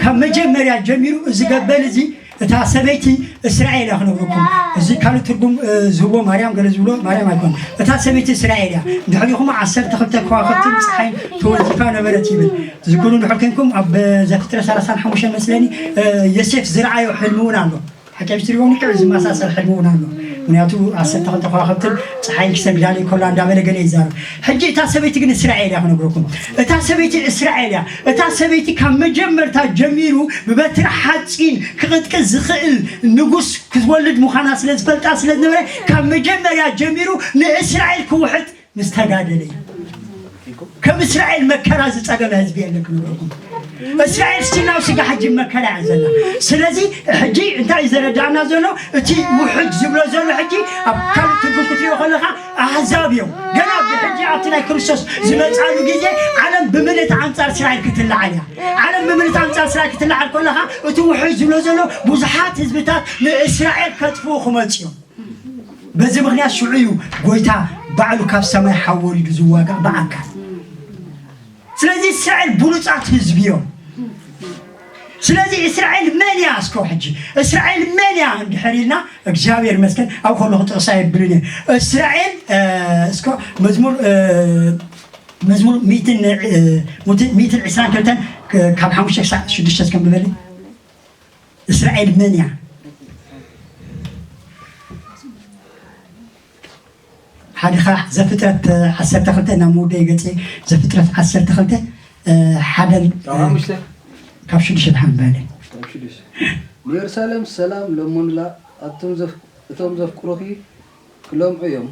ካብ መጀመርያ ጀሚሩ እዚ ገበል እዚ እታ ሰበይቲ እስራኤል እያ ክነግረኩም። እዚ ካልእ ትርጉም ዝህቦ ማርያም ገለ ዝብሎ ማርያም ኣይኮን። እታ ሰበይቲ እስራኤል እያ። እንድሕሪኹም ዓሰርተ ክልተ ከዋኽብትን ፀሓይን ተወዚፋ ነበረት ይብል። ዝክሩ እንድሕር ኮንኩም ኣብ ዘፍጥረት ሰላሳን ሓሙሽተን መስለኒ ዮሴፍ ዝረኣዮ ሕልሚ እውን ኣሎ። ሓቂ ምስጢር ይኸውን ልክዕ ዝመሳሰል ሕልሚ እውን ኣሎ። ምክንያቱ ዓሰርተ ክልተ ከዋኽብትን ፀሓይን ክሰግዳለይ ከሎ እንዳበለ ገለ ይዛረብ። ሕጂ እታ ሰበይቲ ግን እስራኤል እያ ክነግረኩም። እታ ሰበይቲ እስራኤል እያ። እታ ሰበይቲ ካብ መጀመርታ ጀሚሩ ብበትሪ ሓፂን ክቕጥቅጥ ዝኽእል ንጉስ ክትወልድ ምዃና ስለ ዝፈልጣ ስለ ዝነበረ ካብ መጀመርያ ጀሚሩ ንእስራኤል ክውሕጥ ምስ ተጋደለ እዩ። ከም እስራኤል መከራ ዝጸገመ ህዝቢ የለን ክነግረኩም። እስራኤል ስቲናው ስጋ ሕጂ መከራ እያ ዘላ። ስለዚ ሕጂ እንታይ እዩ ዘረዳእና ዘሎ? እቲ ውሕጅ ዝብሎ ዘሎ ሕጂ ኣብ ካልእ ትርጉም ክትሪኦ ከለኻ ኣህዛብ እዮም። ገና ብሕጂ ኣብቲ ናይ ክርስቶስ ዝመጻሉ ግዜ ዓለም ብምልእቲ ኣንጻር እስራኤል ክትለዓል እያ። ዓለም ብምልእቲ ኣንጻር እስራኤል ክትለዓል ከለኻ እቲ ውሕጅ ዝብሎ ዘሎ ብዙሓት ህዝብታት ንእስራኤል ከጥፍኡ ክመጽ እዮም። በዚ ምክንያት ሽዑ እዩ ጎይታ ባዕሉ ካብ ሰማይ ሓው ወሪዱ ዝዋጋእ ብኣካል። ስለዚ እስራኤል ብሉጻት ህዝቢ እዮም። ስለዚ እስራኤል መን እያ? እስከ ሕጂ እስራኤል መን እያ እንድሕር ኢልና እግዚኣብሔር ይመስገን ኣብ ከለኹ ጥቕሳ የብልን እየ። እስራኤል እስከ መዝሙር መዝሙር ሚእትን ሚእትን ዕስራን ክልተን ካብ ሓሙሽተ ክሳዕ ሽዱሽተ እስከ ንበለይ። እስራኤል መን እያ? ሓደ ኸዓ ዘፍጥረት ዓሰርተ ክልተ ናብ መወደኢ ገፀ ዘፍጥረት ዓሰርተ ክልተ ሓደን ካብ ሽዱሽተ ድሓን በለ። ንኢየሩሳሌም ሰላም ለምኑላ፣ እቶም ዘፍቅሩኺ ክለምዑ እዮም።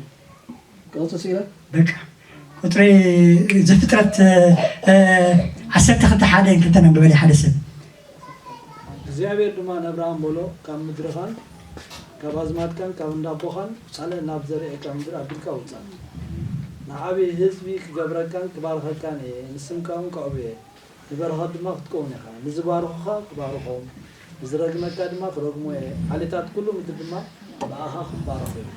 ቀጽስ ኢለ በቃ ቁፅሪ ዘፍጥረት ዓሰርተ ክልተ ሓደ ክልተ ነንብበል ሓደ ሰብ እግዚኣብሔር ድማ ንኣብርሃም በሎ፣ ካብ ምድርኻን ካብ ኣዝማድካን ካብ እንዳቦኻን ውጻለ፣ ናብ ዘርእየካ ምድሪ ኣቢልካ ውጻእ። ንዓቢ ህዝቢ ክገብረካን ክባርኸካን እየ፣ ንስምካ እውን ከዕቡ እየ። ንበረኸት ድማ ክትከውን ኢኻ። ንዝባርኹኻ ክባርኾም፣ ንዝረግመካ ድማ ክረግሞ እየ። ዓሌታት ኩሉ ምድሪ ድማ ብኣኻ ክባረኹ እዮም።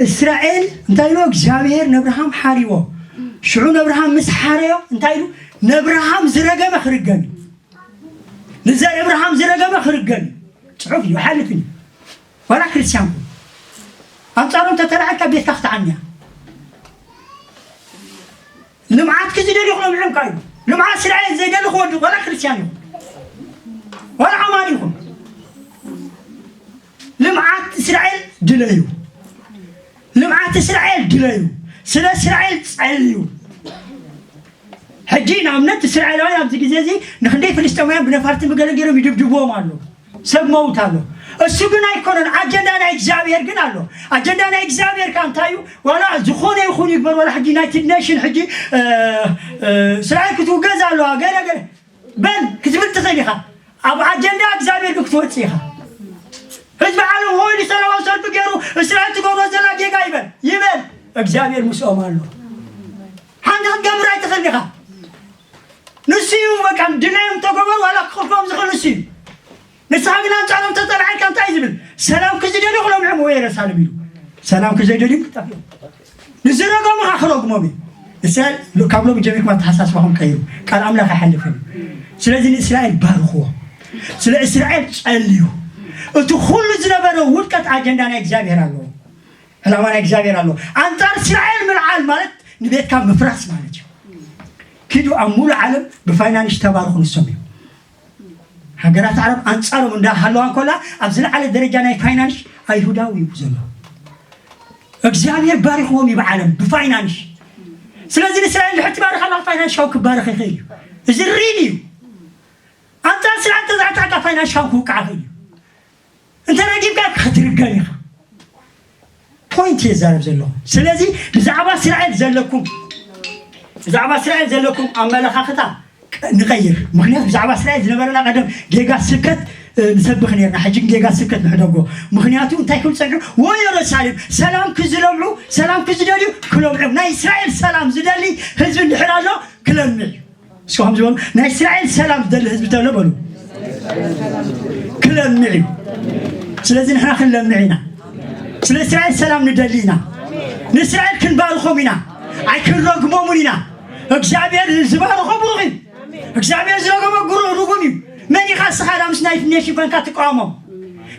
እስራኤል እንታይ ኢልዎ እግዚኣብሄር ነብርሃም ሓርዎ ሽዑ ነብርሃም ምስ ሓረዮ እንታይ ኢሉ ነብርሃም ዝረገመ ክርገም እዩ ንዘር እብርሃም ዝረገመ ክርገም እዩ ጽሑፍ እዩ ሓልፍ እዩ ዋላ ክርስቲያን ኩን ኣንጻሮም ተተላዓልካ ቤትካ ክትዓንያ ልምዓትኪ ዝደልዩ ክለምዑ እንካ እዩ ልምዓት እስራኤል ዘይደሊ ክወድቕ ዋላ ክርስቲያን ይኹን ዋላ ኣማኒ ይኹን ልምዓት እስራኤል ድለዩ ልምዓት እስራኤል ድለዩ ስለ እስራኤል ጸልዩ ሕጂ ንኣብነት እስራኤላውያን ኣብዚ ግዜ እዚ ንክንደይ ፍልስጤማውያን ብነፋርትን ብገለ ገይሮም ይድብድብዎም ኣሎ ሰብ መውት ኣሎ እሱ ግን ኣይኮነን ኣጀንዳ ናይ እግዚኣብሔር ግን ኣሎ ኣጀንዳ ናይ እግዚኣብሔር ከ እንታይ እዩ ዋላ ዝኾነ ይኹን ይግበር ዋላ ሕጂ ዩናይትድ ኔሽን ሕጂ እስራኤል ክትውገዝ ኣለዋ ገለ ገለ በል ክትብል ትኽእል ኢኻ ኣብ ኣጀንዳ እግዚኣብሔር ግን ክትወፅእ ኢኻ ህዝቢ ዓለም ሆይ ንሰላማዊ ሰልፊ ገይሩ እስራኤል ትገብሮ ዘላ ጌጋ ይበል ይበል እግዚኣብሔር ምስኦም ኣሎ ሓንቲ ክትገብር ኣይትኽእል ኢኻ ንሱ እዩ በቃ ድላዮም ተገበሩ ዋላ ክኽልፎም ዝኽእል ንሱ እዩ ንስኻ ግን ኣንጻሮም ተጸላዒልካ እንታይ ዝብል ሰላም ክዝደልዩ ክለምዕም ወይ የረሳልም ኢሉ ሰላም ክዘይደልዩ ክጠፍኦም ንዝረገሙ ኸዓ ክረግሞም እዩ። እስራኤል ካብ ሎሚ ጀሚርኩም ኣተሓሳስባኹም ቀይሩ። ቃል ኣምላኽ ኣይሓልፍን እዩ። ስለዚ ንእስራኤል ባርኽዎ። ስለ እስራኤል ጸልዩ። እቲ ኩሉ ዝነበረ ውድቀት ኣጀንዳ ናይ እግዚኣብሔር ኣለዎ። ዕላማ ናይ እግዚኣብሔር ኣለዎ። ኣንጻር እስራኤል ምልዓል ማለት ንቤትካ ምፍራስ ማለት እዩ። ኪዱ ኣብ ሙሉእ ዓለም ብፋይናንስ ተባርኹ ንሶም እዮም። ሃገራት ዓረብ ኣንጻሮም እንዳሃለዋ እንኮላ ኣብ ዝለዓለ ደረጃ ናይ ፋይናንስ ኣይሁዳዊ እዩ ዘሎ እግዚኣብሔር ባሪኽዎም እዩ ብዓለም ብፋይናንስ ስለዚ ንእስራኤል ድሕር ትባርኽ ኣለኻ ፋይናንሻዊ ክባርኽ ይኽእል እዩ እዚ ሪል እዩ ኣንጻር እስራኤል ተዛዕታዕካ ፋይናንሻዊ ክውቃዕ ይኽእል እዩ እንተ ረጊምካ ክትርገም ኢኻ ፖይንት እየ ዛረብ ዘለኹ ስለዚ ብዛዕባ እስራኤል ዘለኩም ብዛዕባ እስራኤል ዘለኩም ኣመለኻኽታ ንቀይር ምክንያቱ ብዛዕባ እስራኤል ዝነበረና ቀደም ጌጋ ስብከት ንሰብኽ ነርና ሕጂ ግን ጌጋ ስብከት ንሕደጎ ምክንያቱ እንታይ ክብል ፀንሑ ወይ የሩሳሌም ሰላም ክዝለምዑ ሰላም ክዝደልዩ ክለምዑ ናይ እስራኤል ሰላም ዝደሊ ህዝቢ እንድሕር ኣሎ ክለምዕ እዩ እስኹም ዝበሉ ናይ እስራኤል ሰላም ዝደሊ ህዝቢ ተሎ በሉ ክለምዕ እዩ ስለዚ ንሕና ክንለምዕ ኢና ስለ እስራኤል ሰላም ንደሊ ኢና ንእስራኤል ክንባርኾም ኢና ኣይክንረግሞምን ኢና እግዚኣብሔር ዝባርኾ ብሩኽ እዩ እግዚኣብሔር ዝረገሞ ግሩ ርጉም እዩ መን ኢኻ እስኻ ዳ ምስ ናይ ኔሽን ኮንካ ትቃወሞም?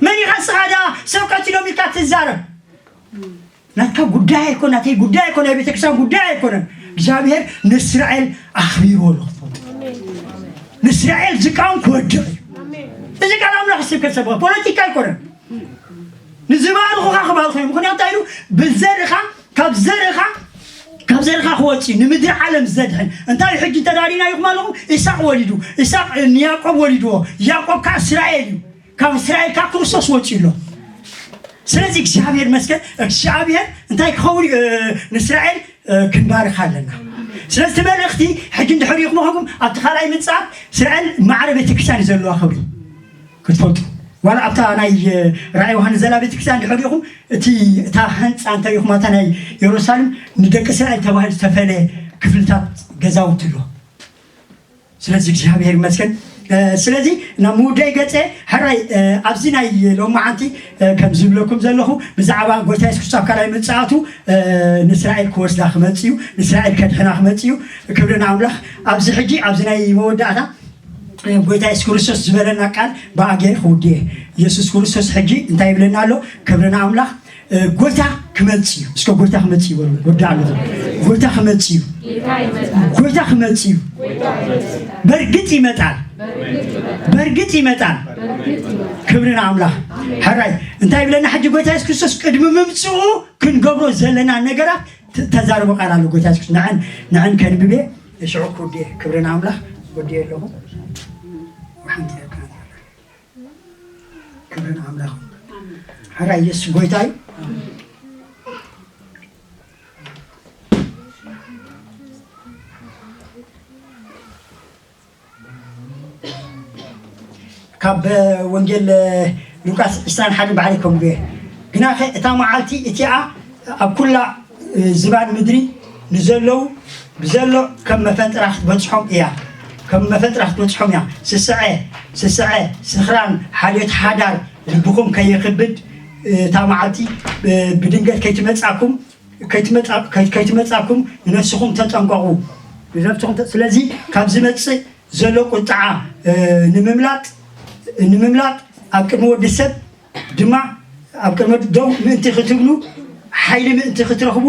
መን ኢኻ እስኻ ዳ ሰብ ቀቲሎም ኢልካ ትዛረብ? ናትካ ጉዳይ ኣይኮነ፣ ናተይ ጉዳይ ኣይኮነ፣ ናይ ቤተክርስትያን ጉዳይ ኣይኮነን። እግዚኣብሔር ንእስራኤል ኣኽቢርዎ ኣሎ ክትፈልጡ። ንእስራኤል ዝቃወም ክወድቕ እዩ። እዚ ቃል ኣምላኽ ስብከት ሰብከ ፖለቲካ ኣይኮነን። ንዝባርኹኻ ክባርኹ እዮም። ምኽንያቱ እንታይ ኢሉ? ብዘርኻ ካብ ዘርኻ ካብ ዘርኻ ክወፅእ እዩ ንምድሪ ዓለም ዘድሕን። እንታይ ሕጂ ተዳሊና ኢኹም ኣለኹም? ኢሳቅ ወሊዱ፣ ኢሳቅ ንያዕቆብ ወሊድዎ፣ ያዕቆብ ከዓ እስራኤል እዩ። ካብ እስራኤል ካብ ክርስቶስ ወፂኡ ኣሎ። ስለዚ እግዚኣብሔር መስገን እግዚኣብሔር እንታይ ክኸውን እዩ? ንእስራኤል ክንባርኽ ኣለና። ስለዚ እቲ መልእኽቲ ሕጂ እንድሕር ኢኹም ኣለኹም ኣብቲ ካልኣይ ምፅኣት እስራኤል ማዕረ ቤተክርስትያን እዩ ዘለዋ ክብሪ ክትፈልጡ ዋላ ኣብታ ናይ ራእይ ዮሃንስ ዘላ ቤተክርስትያን እንድሕር ኢኹም እቲ እታ ህንፃ እንታይ ኢኹም ኣብታ ናይ ኢየሩሳሌም ንደቂ እስራኤል ተባሂሉ ዝተፈለየ ክፍልታት ገዛውቲ ኣሎ። ስለዚ እግዚኣብሔር ይመስገን። ስለዚ ናብ ምውዳይ ገፀ ሕራይ ኣብዚ ናይ ሎማዓንቲ ከም ዝብለኩም ዘለኹ ብዛዕባ ጎይታ የሱስ ክርስቶስ ኣብ ካልኣይ ምፅኣቱ ንእስራኤል ክወስዳ ክመፅ እዩ፣ ንእስራኤል ከድሕና ክመፅ እዩ። ክብሪ ንኣምላኽ። ኣብዚ ሕጂ ኣብዚ ናይ መወዳእታ ጎይታ የሱስ ክርስቶስ ዝበለና ቃል ብኣገ ክውድየ። የሱስ ክርስቶስ ሕጂ እንታይ ይብለና ኣሎ? ክብሪ ንኣምላኽ። ጎይታ ክመጽእ እዩ። እስከ ጎይታ ክመጽእ እዩ በሉ። ወዲ ኣሎ። ጎይታ ክመጽእ እዩ። ጎይታ ክመጽእ እዩ። በእርግጥ ይመጣል። በእርግጥ ይመጣል። ክብሪ ንኣምላኽ። ሕራይ እንታይ ይብለና ሕጂ ጎይታ የሱስ ክርስቶስ ቅድሚ ምምጽኡ ክንገብሮ ዘለና ነገራት ተዛርቦ ቃል ኣሎ ጎይታ የሱስ ንዐን ንዐን ከንብቤ ሽዑ ክውድየ ክብሪ ንኣምላኽ ወድየ ኣለኹ። ሓንቲ ክብሪ ንኣምላኽ። ሕራይ የሱስ ጎይታ እዩ። ካብ ወንጌል ሉቃስ ዕስራን ሓደን ባዕለይ ከንብቦ እየ። ግናኸ እታ መዓልቲ እቲኣ ኣብ ኩላ ዝባን ምድሪ ንዘለዉ ብዘሎ ከም መፈንጥራ ክትበጽሖም እያ። ከም መፈንጥራ ክትበጽሖም እያ። ስስዐ ስስዐ ስኽራን ሓልዮት ሓዳር ልብኹም ከየኽብድ እታ መዓልቲ ብድንገት ከይትመጻኩም ከይትመጻኩም ንነፍስኹም ተጠንቀቑ። ስለዚ ካብ ዝመጽእ ዘሎ ቁጥዓ ንምምላጥ ንምምላጥ ኣብ ቅድሚ ወዲ ሰብ ድማ ኣብ ቅድሚ ደው ምእንቲ ክትብሉ ሓይሊ ምእንቲ ክትረኽቡ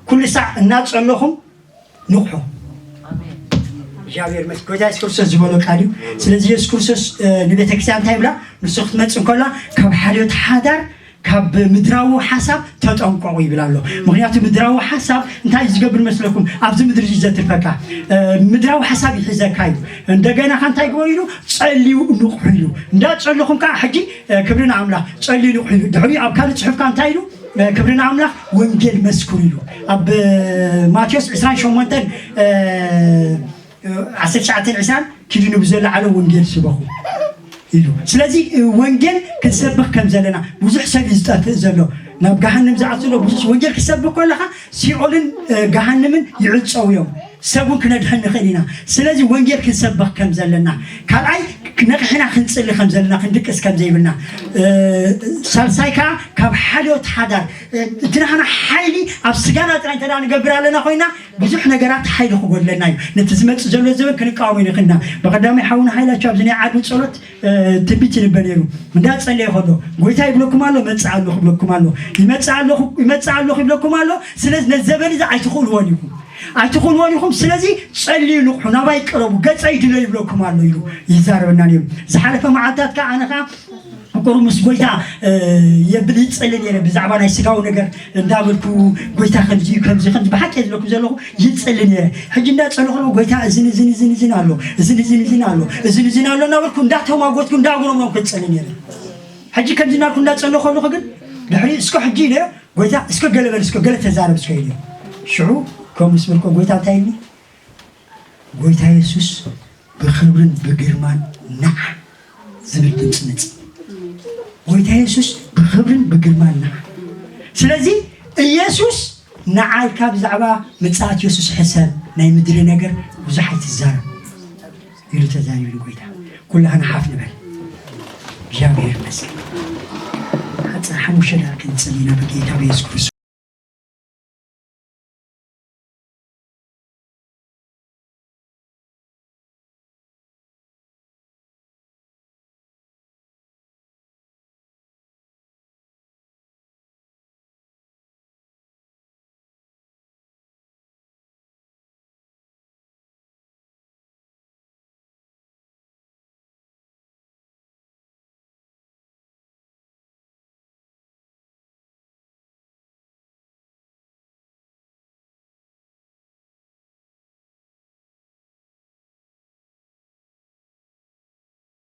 ኩሉ ሳዕ እናጸለኹም ንቑሑ። እግዚኣብሔር መስ ጎይታ የሱስ ክርስቶስ ዝበሎ ቃል እዩ። ስለዚ የሱስ ክርስቶስ ንቤተክርስትያን እንታይ ይብላ? ንሱ ክትመጽእ እንከላ ካብ ሓልዮት ሓዳር ካብ ምድራዊ ሓሳብ ተጠንቀቑ ይብል ኣሎ። ምክንያቱ ምድራዊ ሓሳብ እንታይ ዝገብር መስለኩም? ኣብዚ ምድሪ እዩ ዘትርፈካ። ምድራዊ ሓሳብ ይሕዘካ እዩ። እንደገና ከ እንታይ ግበሩ ኢሉ? ጸልዩ ንቑሑ ኢሉ። እንዳጸለኹም ከዓ ሕጂ ክብሪ ንኣምላኽ ጸልዩ ንቑሑ ኢሉ። ድሕሪኡ ኣብ ካልእ ጽሑፍካ እንታይ ኢሉ? ክብሪ ንኣምላኽ ወንጌል መስክሩ ኢሉ። ኣብ ማቴዎስ ዕስራን ሸሞንተን ዓሰርተ ትሽዓተን ዕስራን ኪዱ ንብዘለዓለ ወንጌል ስበኹ ኢሉ። ስለዚ ወንጌል ክንሰብኽ ከም ዘለና ብዙሕ ሰብ እዩ ዝጠፍእ ዘሎ ናብ ገሃንም ዝኣት ዘሎ ብዙሕ ወንጌል ክሰብኽ ከለኻ ሲኦልን ገሃንምን ይዕፀው እዮም። ሰብ እውን ክነድሕን ንኽእል ኢና። ስለዚ ወንጌል ክንሰብኽ ከም ዘለና ካልኣይ ነቕሕና ክንፅሊ ከም ዘለና ክንድቅስ ከም ዘይብልና ሳልሳይ ከዓ ካብ ሓልዮት ሓዳር እቲ ናህና ሓይሊ ኣብ ስጋና ጥራይ እንተ ንገብር ኣለና ኮይና ብዙሕ ነገራት ሓይሊ ክጎድለና እዩ። ነቲ ዝመፅእ ዘሎ ዘበን ክንቃወሞ ይንኽእልና። ብቐዳማይ ሓውና ሓይላቸው ኣብዚ ናይ ዓዱ ፀሎት ትንቢት ይንበ ነይሩ። እንዳፀለየ ከሎ ጎይታ ይብለኩም ኣሎ፣ መፅእ ኣሎ ክብለኩም ኣሎ፣ ይመፅእ ኣለኹ ይብለኩም ኣሎ። ስለዚ ነዚ ዘበን እዚ ኣይትኽእልዎን ኢኹም ኣይትኽእልዎን ኢኹም። ስለዚ ጸልዩ ንቑሑ፣ ናባይ ቅረቡ፣ ገጸይ ድለዩ ይብለኩም ኣሎ ኢሉ ይዛረበና ነይሩ። ዝሓለፈ መዓልታት ከዓ ኣነ ከዓ ቁሩብ ምስ ጎይታ የብል ይጸሊ ነይረ። ብዛዕባ ናይ ስጋዊ ነገር እንዳበልኩ ጎይታ ከምዚ እዩ ከምዚ ከምዚ ብሓቂ እየ ዝብለኩም ዘለኹ ይጸሊ ነይረ። ሕጂ እንዳጸለኹ ጎይታ እዝን እዝን እዝን እዝን ኣሎ እዝን እዝን እዝን ኣሎ እዝን እዝን ኣሎ እናበልኩ እንዳተማጎትኩ እንዳጉረምረምኩ ይጸሊ ነይረ። ሕጂ ከምዚ እናልኩ እንዳጸለኹ ከለኹ ግን ድሕሪ እስኮ ሕጂ ኢለዮ ጎይታ እስኮ ገለ በል እስኮ ገለ ተዛረብ እስኮ ኢለዮ። ሽዑ ከምኡ ምስ በልኮ ጎይታ እንታይ ኢልኒ? ጎይታ የሱስ ብኽብርን ብግርማን ንዓ ዝብል ድምፂ መፅእ። ጎይታ የሱስ ብኽብርን ብግርማን ንዓ። ስለዚ ኢየሱስ ንዓ ኢልካ ብዛዕባ ምፅኣት የሱስ ሕሰብ፣ ናይ ምድሪ ነገር ብዙሕ ኣይትዛረብ ኢሉ ተዛሪቡ ጎይታ። ኩላህና ሓፍ ንበል። እግዚኣብሔር ይመስገን። ሓፂር ሓሙሽተ ደቂቃ ክንፅሊ ኢና ብጌታ ብየሱስ ክርስቶስ።